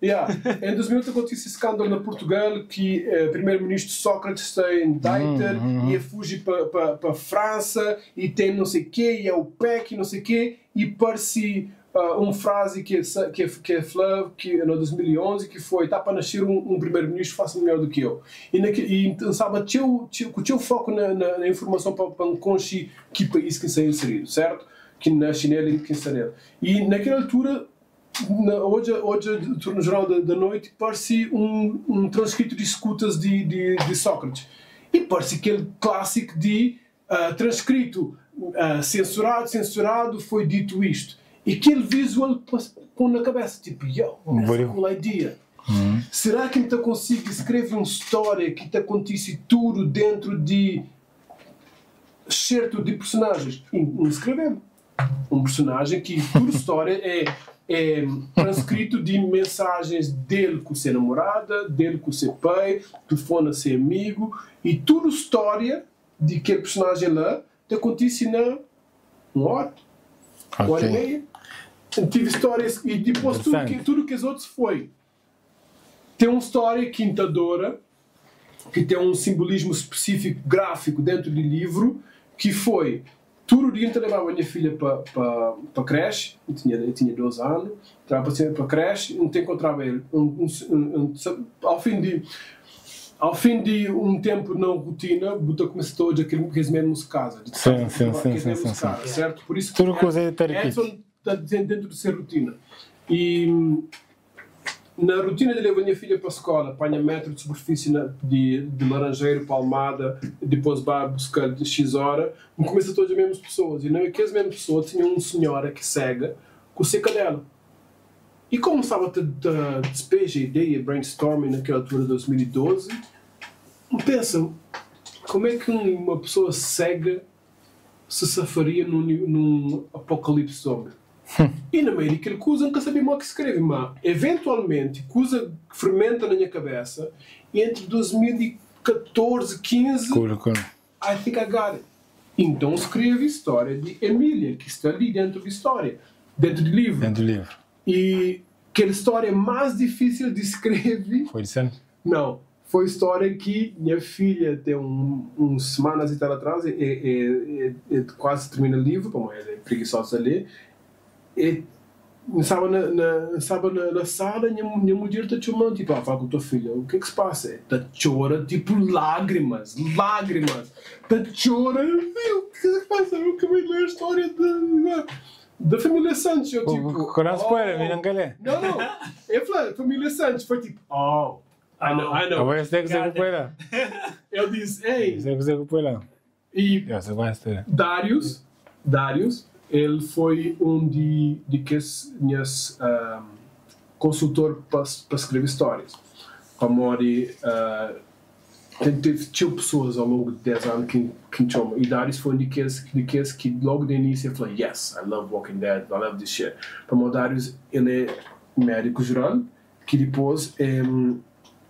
Yeah. Em 2011 acontece escândalo na Portugal que o primeiro-ministro Sócrates tem Daiter e fuge para a França e tem não sei o quê, e é o PEC e não sei o quê, e parece uma frase que é Flav, que em 2011, que foi, está para nascer um primeiro-ministro, faça melhor do que eu. E sabe, com o teu foco na informação para um conche que país que se inserido, certo? Que nasce nele e que está nele. E naquela altura, hoje no Jornal da Noite, parece um transcrito de escutas de Sócrates. E parece aquele clássico de transcrito censurado, foi dito isto. E aquele visual põe na cabeça, tipo, yo, that's a cool idea. Será que eu consigo escrever uma história que te acontece tudo dentro de certo de personagens? E escrever um personagem que por história é transcrito de mensagens dele com sua namorada, dele com seu pai, telefone a seu amigo, e toda a história de que personagem lá te acontece na uma hora, uma hora e meia. Tive histórias e depois tudo que os outros foi. Tem uma história quintadora que tem um simbolismo específico gráfico dentro do livro, que foi todo dia eu levava a minha filha para a creche, eu tinha 12 anos, levava para a creche, não te encontrava ele. Ao fim de um tempo na rotina, botou começou a aquele mesmo casa. Sim. Certo? Por isso que tudo coisa é Edson está dentro de ser rotina. E na rotina de levar a minha filha para a escola, apanha metro de superfície de Laranjeiro para Almada, depois vai buscar de X hora, começa todas as mesmas pessoas. E não é que as mesmas pessoas tinham uma senhora que cega com seca dela. E como estava a despeja ideia, brainstorming naquela altura de 2012, pensa, como é que uma pessoa cega se safaria num apocalipse zombie? E na meio daquele coisa nunca sabia mal que escreve, mas eventualmente coisa que fermenta na minha cabeça e entre 2014, 15, cool. I think I got it. Então escreve a história de Emília, que está ali dentro da história, dentro do livro. Dentro do livro. E aquela história mais difícil de escrever. Foi de sempre? Não. Foi a história que minha filha tem uns semanas e tal atrás, e quase termina o livro, como ela é preguiçosa a ler. E estava na sala, minha mulher está chamando, tipo, fala com tua filha, o que é que se passa? Está chora, tipo, lágrimas, está chora, o que é que se passa? Eu acabei de ler a história da família Santos, eu tipo... Coração spoiler, me não quer. Não, eu falei, família Santos, foi tipo, oh, I know. Eu disse, ei... E Darius, ele foi um de que minhas consultor para escrever histórias. Para Mori, Ten teve txeu pessoas ao longo de 10 anu ki ki N txoma e Darius foi un di kes di kes ki logo di início el fla yes I love Walking Dead I love this shit pamodi Darius el é médico geral ki dipôs é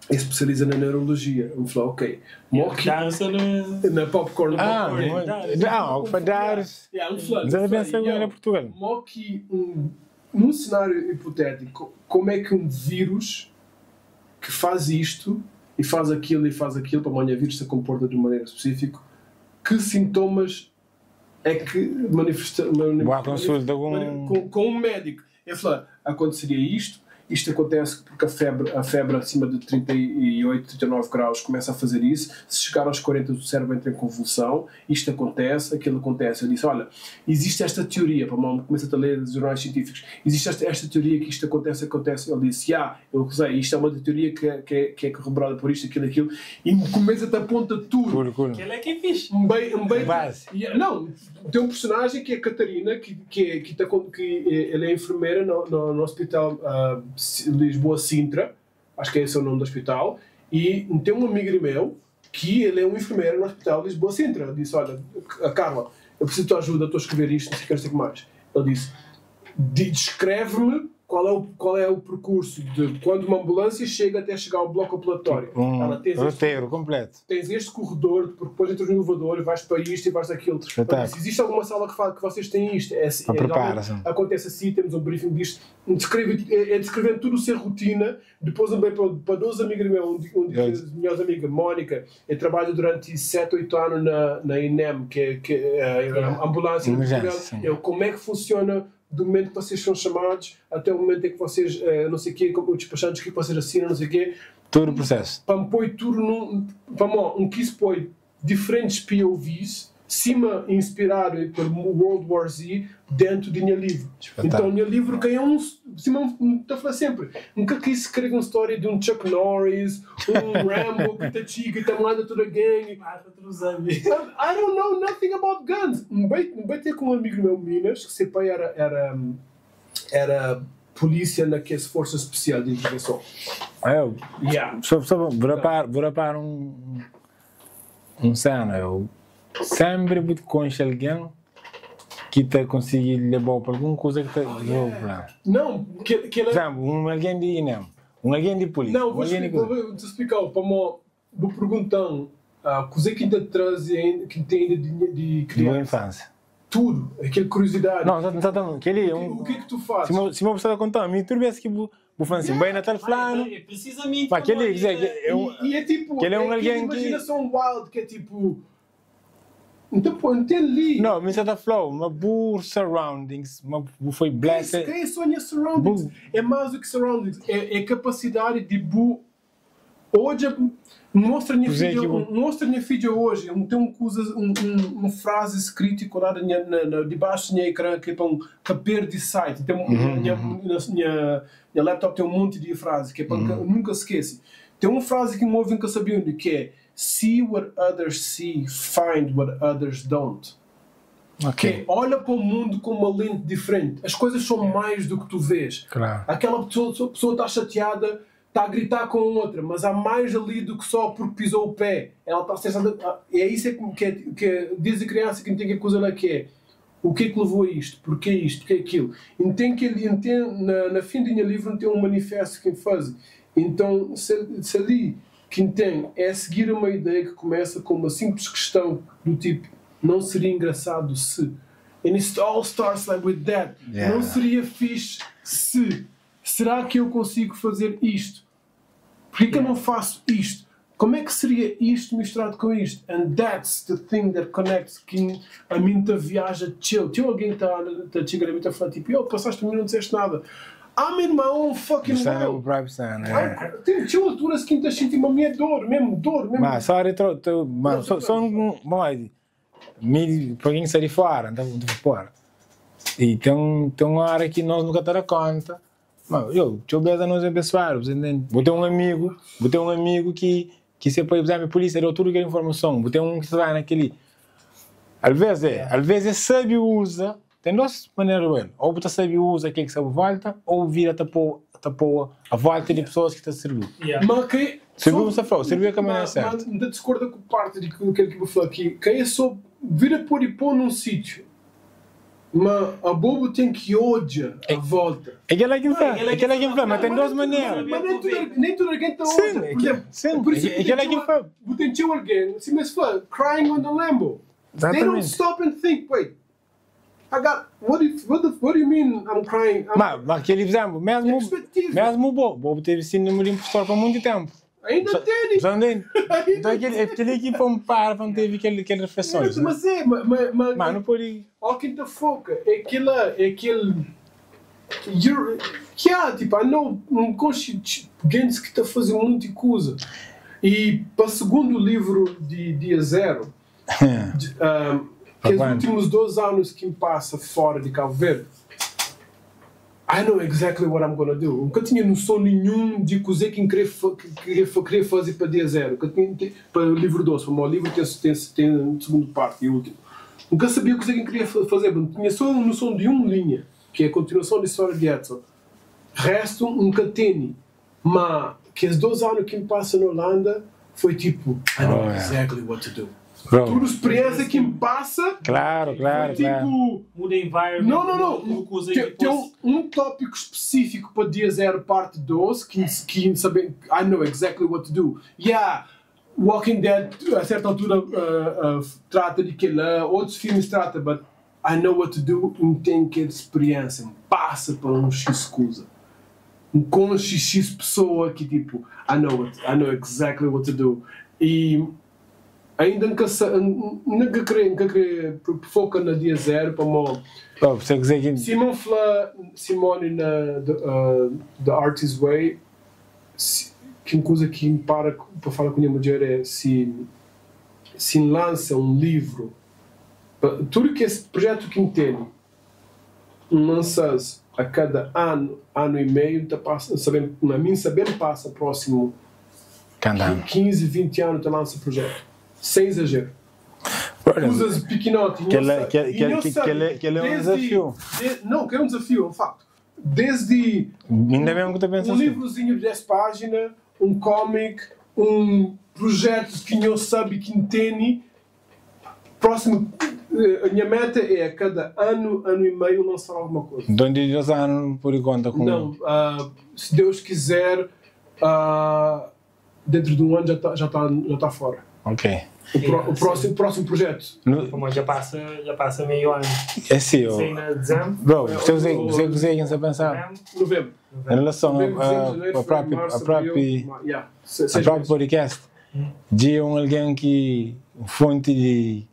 é spesializa na neurologia N fla ok mo ki Darius sta na na popcorn Ah, popcorn Darius ah, o pa Darius yeah N fla N N ta fla pensa ku el yo na Portugal. mo ki un num cenário hipotético como é que um vírus que faz isto e faz aquilo e faz aquilo, para o vírus se comporta de uma maneira específica, que sintomas é que manifesta, Boa consulta com com, com um médico? Ele fala, aconteceria isto, isto acontece porque a febre acima de 38, 39 graus começa a fazer isso, se chegar aos 40 o cérebro entra em convulsão, isto acontece, aquilo acontece. Eu disse, olha, existe esta teoria, para mal começa a ler os jornais científicos, existe esta, esta teoria que isto acontece, acontece. Ele disse, ah, eu sei, isto é uma teoria que é corroborada por isto, aquilo, aquilo, e começa a aponta tudo. Cool, cool. Aquele é que é fixe. Um bem, um bem, Base. Yeah, não, tem um personagem que é a Catarina, que ela é enfermeira no hospital Lisboa Sintra, acho que esse é o nome do hospital, e tem um amigo meu que ele é um enfermeiro no hospital Lisboa Sintra. Ele disse: Olha, a Carla, eu preciso da tua ajuda, estou a escrever isto, não sei o que, não sei o que mais. Ele disse: Descreve-me qual é o percurso de quando uma ambulância chega até chegar ao bloco operatório. Um Ela tens este roteiro completo. tens este corredor, porque depois entras no elevador e vais para isto e vais daquilo. Espetáculo. Se existe alguma sala que fala que vocês têm isto, é, Para preparação. acontece assim, temos um briefing disto, descreve, é descrevendo tudo ser rotina. Depois também para duas amigas minhas, um de É. as melhores amigas, Mónica, eu trabalho durante 7, 8 anos na INEM, que é a ambulância de Emergência, Portugal. sim. Eu, como é que funciona do momento que vocês são chamados até o momento em que vocês, não sei o quê, como o despachante, o que vocês assinam, não sei o quê, Todo o processo. para me pôr tudo num. Para um quis pôr diferentes POVs, cima inspirado por World War Z, dentro de meu livro. Espetáculo. Então, o meu livro quem é um. Cima, estou a falar sempre. Nunca quis escrever uma história de um Chuck Norris, um Rambo que tá chica, que tá manda toda a gang. Mata todos os amigos. I don't know nothing about guns. Um bem ter com um amigo meu, Minas, que seu pai era polícia naquelas força especial de intervenção. Eu, Yeah. só vou rapar um cena. Eu sempre vou conhecer alguém que te conseguir levar para alguma coisa que te levou para. Não, que ele Por exemplo, um alguém de INEM, um alguém de polícia, Não, um vou, alguém de explicar, coisa. vou te explicar. Para uma, vou perguntar coisa que ainda traz que tem ainda de De boa criança. infância. Tudo, aquela curiosidade. Não, não, não, aquele é um. O que é que tu fazes? Se uma pessoa contar, me tudo bem que vou falar assim, bem Natal fulano. É precisamente. Pá, aquele, como quer dizer, a- é um- E é tipo, que ele é um aquela alguém que- imaginação wild que é tipo. Então, pô, não tem ali. Não, mas está flow, uma boa surroundings, uma foi blessed. Quem é sonha surroundings? Bu- É mais do que surroundings, é capacidade de bu. Hoje, mostra minha Pois é, filha, que bu- mostra minha filha hoje, eu tenho um coisa, um frase escrita e colada debaixo do meu ecrã que é para um caber de site. Tem um, minha laptop tem um monte de frases que é para que eu nunca esqueça. Tem uma frase que me ouve nunca sabia onde que é see what others see, find what others don't. Que é, olha para o mundo com uma lente diferente. As coisas são mais do que tu vês. Claro. Aquela pessoa está chateada, está a gritar com outra, mas há mais ali do que só porque pisou o pé. Ela está estressada. É isso que é, diz a criança que não tem que coisa lá que é. O que é que levou a isto? Porquê isto? Porquê aquilo? Então, que ele, então, na fim do meu livro tem um manifesto que faz. Então, se ali quem tem é seguir uma ideia que começa com uma simples questão do tipo não seria engraçado se. And it all starts like with that. Yeah. Não seria fixe se. Será que eu consigo fazer isto? Porquê que eu não faço isto? Como é que seria isto misturado com isto? And that's the thing that connects que a mim te viaja chill. Tinha alguém que está a chegar a mim e a falar tipo, eu passaste por mim e não disseste nada. I'm in my own fucking Cena, o world. próprio cena, é. Tem alturas que ainda senti uma minha dor, mesmo dor, mesmo. Mas só retro, tu, mas só um, bom, aí, me, para quem sai de fora, então, de fora. E tem uma hora que nós nunca estamos conta. Mas eu, deixa eu ver a nós pessoal, você entende? Vou ter um amigo, vou ter um amigo que se por exemplo, a polícia deu tudo que é informação, vou ter um que vai naquele. Às vezes sabe usa, tem duas maneiras de ver. Ou você sabe usa aquele que sabe volta, ou vira tapou a volta de pessoas que está servindo. Yeah. Mas que Sirbi bu sta fla, sirbi é ka manera sertu. Ma N ta diskorda ku parti di kel ki bu fla ki ka é so vida pode pô num sítiu, ma abo bu ten ki odja a volta. É kel-la ki N fla, é kel-la ki N fla, ma ten dos manera. Ma nem tudu algen ta odja. Pur izénplu, Sim, pur isu é kel-la ki N fla. Bu ten txeu algen, sima es fla, crying on the Lambo. They don't stop and think, wait, I got, what do you, what the, what do you mean I'm crying? I'm, Ma, ma kel izénplu, mésmu, mésmu bo, bo bu tevi síndrome di impostor pa monti ténpu. Ainda tene. Sa ntende? Nton é kel, é kel-li ki pô-m para pa N tevi kel, kel reflesons. Mas é, ma, ma, ma, Ma nu pode. Ó ki N ta foka, é kel-la, é kel, you're, yeah, tipo, I know, N konxe gentis ki ta faze monti kuza. I pa sugundu livru di Dia Zero, Kes últimus 2 anus ki N pasa fora di Kabu Verdi, I know exactly what I'm gonna do. N ka tinha noson ninhun di kuzê ki N kre kria faze pa dia zeru, ka tinha pa livru 2, pamodi livru ten ten ten sugundu parti i últimu. N ka sabia kuzê ki N kria fazeba, N tinha so noson di un linha, ki é kontinuason di stória di Edson. Restu N ka tene. Ma kes 2 anu ki N pasa na Holanda foi tipo, I know exactly what to do. Tudu spriensa ki N pasa foi tipo. Muda environment, Não, não, não. muda kuza e Tem dipôs. um tópico específico pa dia 0 parte 2 ki ki N sabe, I know exactly what to do. Yeah, Walking Dead a certa altura trata di kela, otus filmes trata, but I know what to do, N ten kel spriensa, N pasa pa un xis kuza. N konxe xis pesoa ki tipo, I know what, I know exactly what to do. I ainda N ka sa, N ka kre, N ka kre foka na dia zero pamo Bom, se quiser que. Simon fla Simone na The Artist Way si, ki un kuza ki N para pa fala ku nha mudjer é si si N lansa un livru pa tudu kes projetu ki N tene N lansa-s a kada anu, anu i meiu, N ta pasa, N sa ben, na mi N sa ben pasa prósimu Kada anu. 15, 20 anu ta lansa projetu, sen izajeru. Kuzas pikinoti, i nhos sabe, i nhos sabe, Kel-la é un desdi, dizafiu. de, nau, ka é un dizafiu, é un faktu. Desdi Inda ben ku ta pensa un si. livruzinhu di 10 pájina, un kómik, un projetu ki nhos sabe ki N tene, Próximo, nha meta é a cada ano, ano e meio lançar alguma coisa. Nton di 2 anu nu pode konta ku. Não, se Deus quiser, dentro de um ano já tá, já tá, já tá fora. Ok. O, pro, o próximo, próximo projeto. Nu. Pamodi dja pasa, dja pasa meio ano. É si, Sai na dezembro. Bro, você kuzê, você kuzê ki N sta pensa? Novembro. Em relason Novembro, dezembro, janeiro, a fevereiro, própi, março, a própi, abril, maio. Yeah, a seis própi meses. podcast. Dja é un algen ki fonti di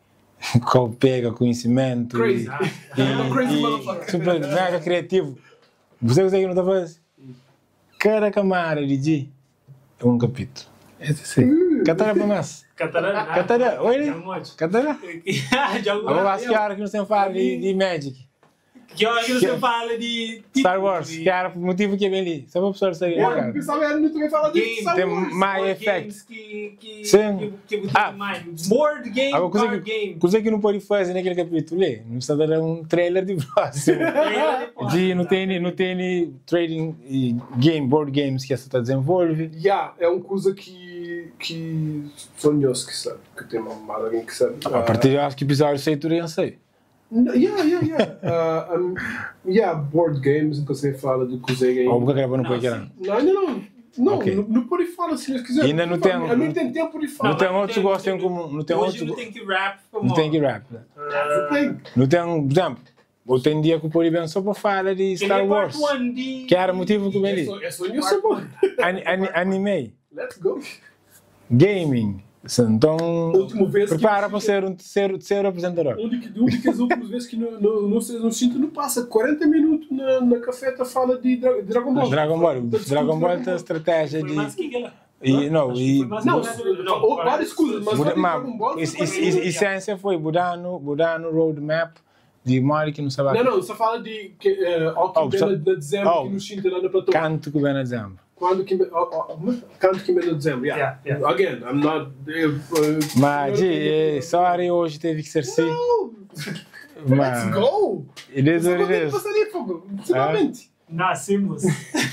kau pega konhisimentu Crazy. i, I'm a crazy i motherfucker. super mega kriativu. Bu sabe kuzê ki nu ta faze? Kada kamada di dji é un kapítulu. Es é si. Ka ta da pa más. Ka ta da Ka ta da. Oi li. Dja N odja. Ka ta da. Dja N Abo odja. ask ki óra ki nu sen fala di Magic. Ki óra ki nu sen fala di Star Wars, di ki éra motivu ki é ben li. Só pa pesoas sabe na Ué, pensava era nu também fala de Star Tem Wars. mais board effect. games ki Sim. ki bu Ah. ten mais. Board game, Agora, card kuze ki, game. kuze ki nu pode faze naquele capítulo li? Nu sta ta da un trailer di próximo. Di nu tene, nu tene trading e game, board games ki es sta ta desenvolve. Yeah, é un kuza ki ki só nhos ki sabe, ki ten mais alguém ki sabe. A partir de acho que episódio sai tudo em sai. Yeah, yeah, yeah. Yeah, board games, nunca se fala de kuze Ou ainda. bu ka kre pa nu poi kel-la? Não, ainda não. Não, Ok. não, não pode falar se nós quiser. Ainda não tem- A mim tem tempo de falar. Não tem outros gostos em comum, não tem Hoje outros não tem que rap, não tem que rap. né? Tem. Não tem, por exemplo, eu tenho dia que o pode bem só para falar de Star Wars, que era motivo que vem É ali. só, é só nhos sabor. Anime, Let's go. gaming. Então, Última vez que- prepara para ser um terceiro apresentador. Um de que as últimas vezes que no sinto não passa 40 minutos na cafeta fala de Dragon Ball. Dragon Ball, Tá discutindo Dragon Ball tem estratégia Foi de mais que aquela. e não Acho que e foi mais Não, que aquela. ou várias coisas, mas só de mas Dragon Ball foi 40 minutos. essência foi Budano roadmap de memória que não sabe Não, não, só fala de que, ao que Oh, vem só- na dezembro, oh. que no Shinta lá na platô. canto que vem na dezembro. Quando que oh, oh, canto que vem na dezembro, yeah. Yeah, yeah. Again, I'm not. Mas, Gi, sorry, hoje teve que ser sim. No, let's Mas, go! it is Só what it tem que is. passar ali, fogo. Finalmente. Nascemos.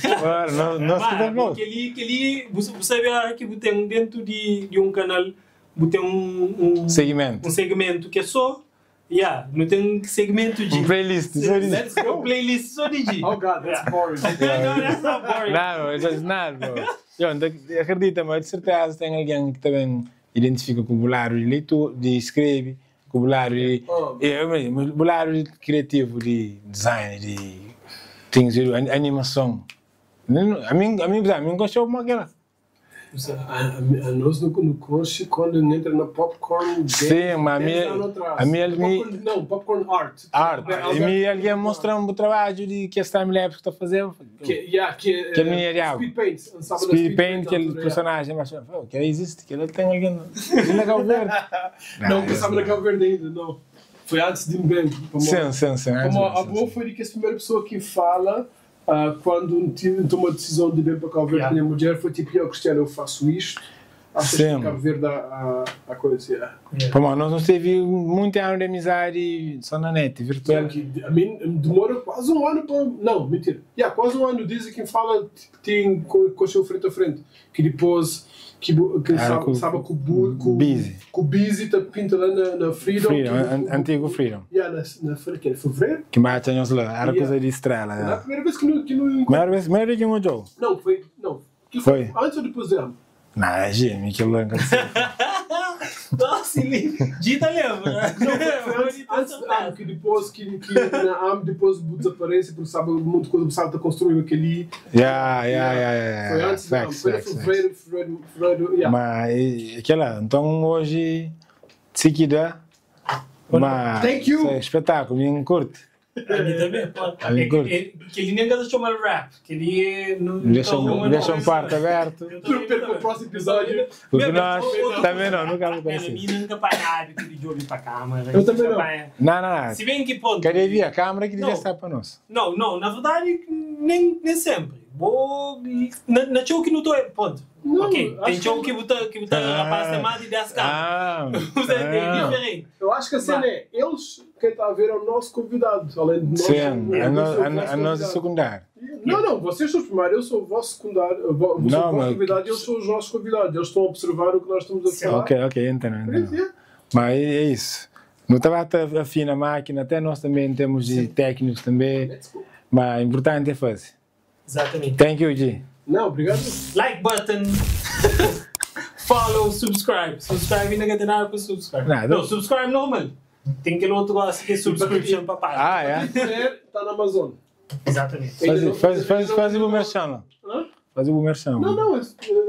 Claro, nós que Mas, estamos. kel-li, kel-li, bu sabe ora ki bu ten dentu di un kanal, bu ten Segmento. un segmento ki é só, yeah, nu ten segmento di Um playlist, só de Let's go. um playlist só di G. Oh God, that's boring. No, that's not boring. Não, it's not, bro. Yo, então, acredita, mas de certeza tem alguém que também identifica com o lado de leitura, de escreve, com o lado de. Oh. É, mas o lado de criativo, de design, de things, de animação. A mim gostou como aquela. A nós no curso, quando entra na Popcorn Game, Sim, mas a 10 minha- anos atrás. a minha- Popcorn, não, Popcorn Art. Arte. Albert- E me alguém mostrou o trabalho de que esse time-lapse que está fazendo. Que, yeah, que, Que a minha era Speed Paint. Sabe da Speed Paint, na aquele altura, yeah. personagem, mas oh, que existe, que ele tem alguém. Ele é Cabo Verde. Não, pensava na Cabo Verde ainda, não. Foi antes de me ver. Sim. Como a sim, boa sim. foi de que a primeira pessoa que fala quando tomou a decisão de vir para Cabo Verde Yeah. com a minha mulher foi tipo, eu Cristiano, eu faço isto. Achas Sim. que Cabo Verde há coisa, yeah. Pô, mano, nós não teve muito ano de amizade só na net, virtual. Que, a mim demora quase um ano para. Não, mentira. Yeah, quase um ano dizem quem fala tem com o seu frente a frente. Que depois. Que, que Era sabe, com- sabe com o Bu- com Busy. com o Busy tá pinta lá na Freedom. Freedom, que, antigo Freedom. Yeah, na que era fevereiro. Que mata nós lá, era Yeah. coisa de estrela. Era a Yeah. primeira vez que não. Que não, Primeira vez que eu jogo. não, foi. Não. Que Foi. Antes ou depois de ano? Não, é gêmeo, aquilo lá. Nossa, ele Dita lembra. Não, foi antes da AM, que depois que na AM depois desaparece, porque sabe muita coisa, sabe, tá construindo aquele. Yeah. Foi antes da AM, Facts, foi em facts, facts. fevereiro, yeah. Mas, aquela, então hoje, se que dá, mas. Thank you. isso é espetáculo, me curte. A mim também, pô. A mim curte. É, que ele nem gosta de chamar rap. Que ele não. Deixa não um, deixa um quarto aberto. Não perca o próximo episódio. Porque nós também não, nunca vou A conhecer. mim nunca apanha hábito de ouvir pra câmera. Eu também não. Não, não, não. Se bem que, ponto. Cadê via a câmera que Não. devia estar para nós? Não, na verdade, nem sempre. Vou. Na show que não estou. Ponto. Não, ok, tem acho show que- que botar que botar rapaz tem mais de 10 câmeras. É diferente. Eu acho que a cena é, eles, quem está a ver é o nosso convidado, além de nós. Sim, eu a sou o vosso nós é convidado. secundário. Não, vocês são os primeiros, eu sou o vosso secundário, eu sou Não, o vosso mas- convidado e eles são os nossos convidados. Eles estão a observar o que nós estamos a falar. Ok, entendo, Por isso, entendo. yeah. Mas é isso. No trabalho afina a máquina, até nós também temos de técnicos também. Let's go. Mas o importante é fazer. Exatamente. Thank you, G. Não, obrigado. Like button. Follow, subscribe. Subscribe ainda não tem nada para subscribe. Nada. Não, subscribe normal. Tem aquele outro gosto que é subscription para pagar. Ah, é? Está na Amazon. Exatamente. Faz o merchan lá. Hã? Faz o merchan. Não,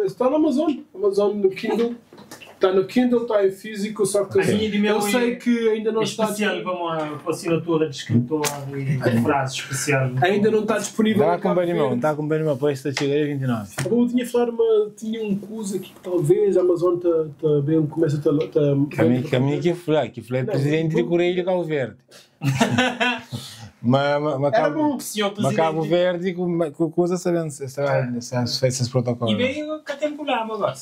está na Amazon. Amazon no Kindle. Está no Kindle, está em físico, só que A minha de meu eu sei que ainda não está Especial para uma assinatura de escritor e de frase especial. Ainda não está disponível. Dá em com Cabo o irmão, Verde. tá com o irmão, pois está chegando 29. Eu tinha falado uma, tinha um curso aqui que talvez a Amazon tá, tá bem começa a tá, Caminho que falei, presidente de Correio de Cabo Verde. Mas Era bom. Senhor mas Cabo Presidente. Verde com coisa sabendo se fez esses protocolos. E bem, que tem problema agora.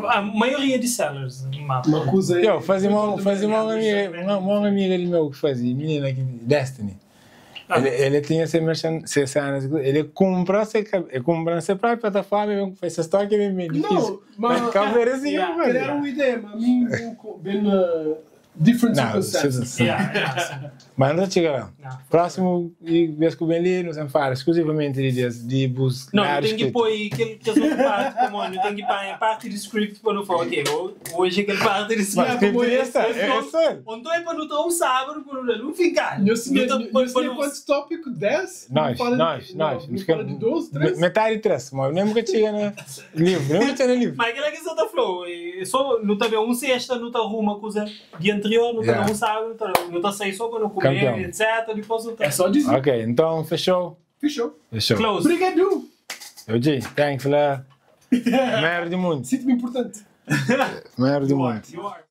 A maioria de sellers no mapa. Uma coisa Eu fazia uma amiga de meu que fazia, menina aqui, Destiny. Ele tinha esse merchan, esse anos, ele compra, se ele compra na própria plataforma, e faz essa história que é bem difícil. Não, mas Mas Cabo Verde assim, Yeah. yeah. era uma ideia, mas a mim bem different Não, circumstances. sim. Yeah, yeah, sim. Mas não chega lá. Não. Próximo, e vez que eu ali, nos fala exclusivamente de bus. Não, não tem que pôr aquele que as outras partes, como não tem que pôr a parte do script para não falar, ok, hoje aquele parte do Mas script. script como é essa, esse é não- essa. Onde é para não estar um sábado, para não ficar. Eu sei, Não tá- eu sei quantos tópicos? 10? Nós, nós, nós. Não fala de 12, 13? Metade de três, mas nunca chega no livro, nunca chega no livro. Mas aquela que só tá flow, e só não tá bem um sexta, não tá arruma coisa dia anterior, não tá Yeah. um sábado, não tá sair só quando comer, Campeão. etc. Depois não tá. É só dizer. Ok, então fechou. Fechou. Fechou. Close. Obrigado. Eu digo, thanks lá. Merda de muito. Sinto-me importante. Merda de muito. You are.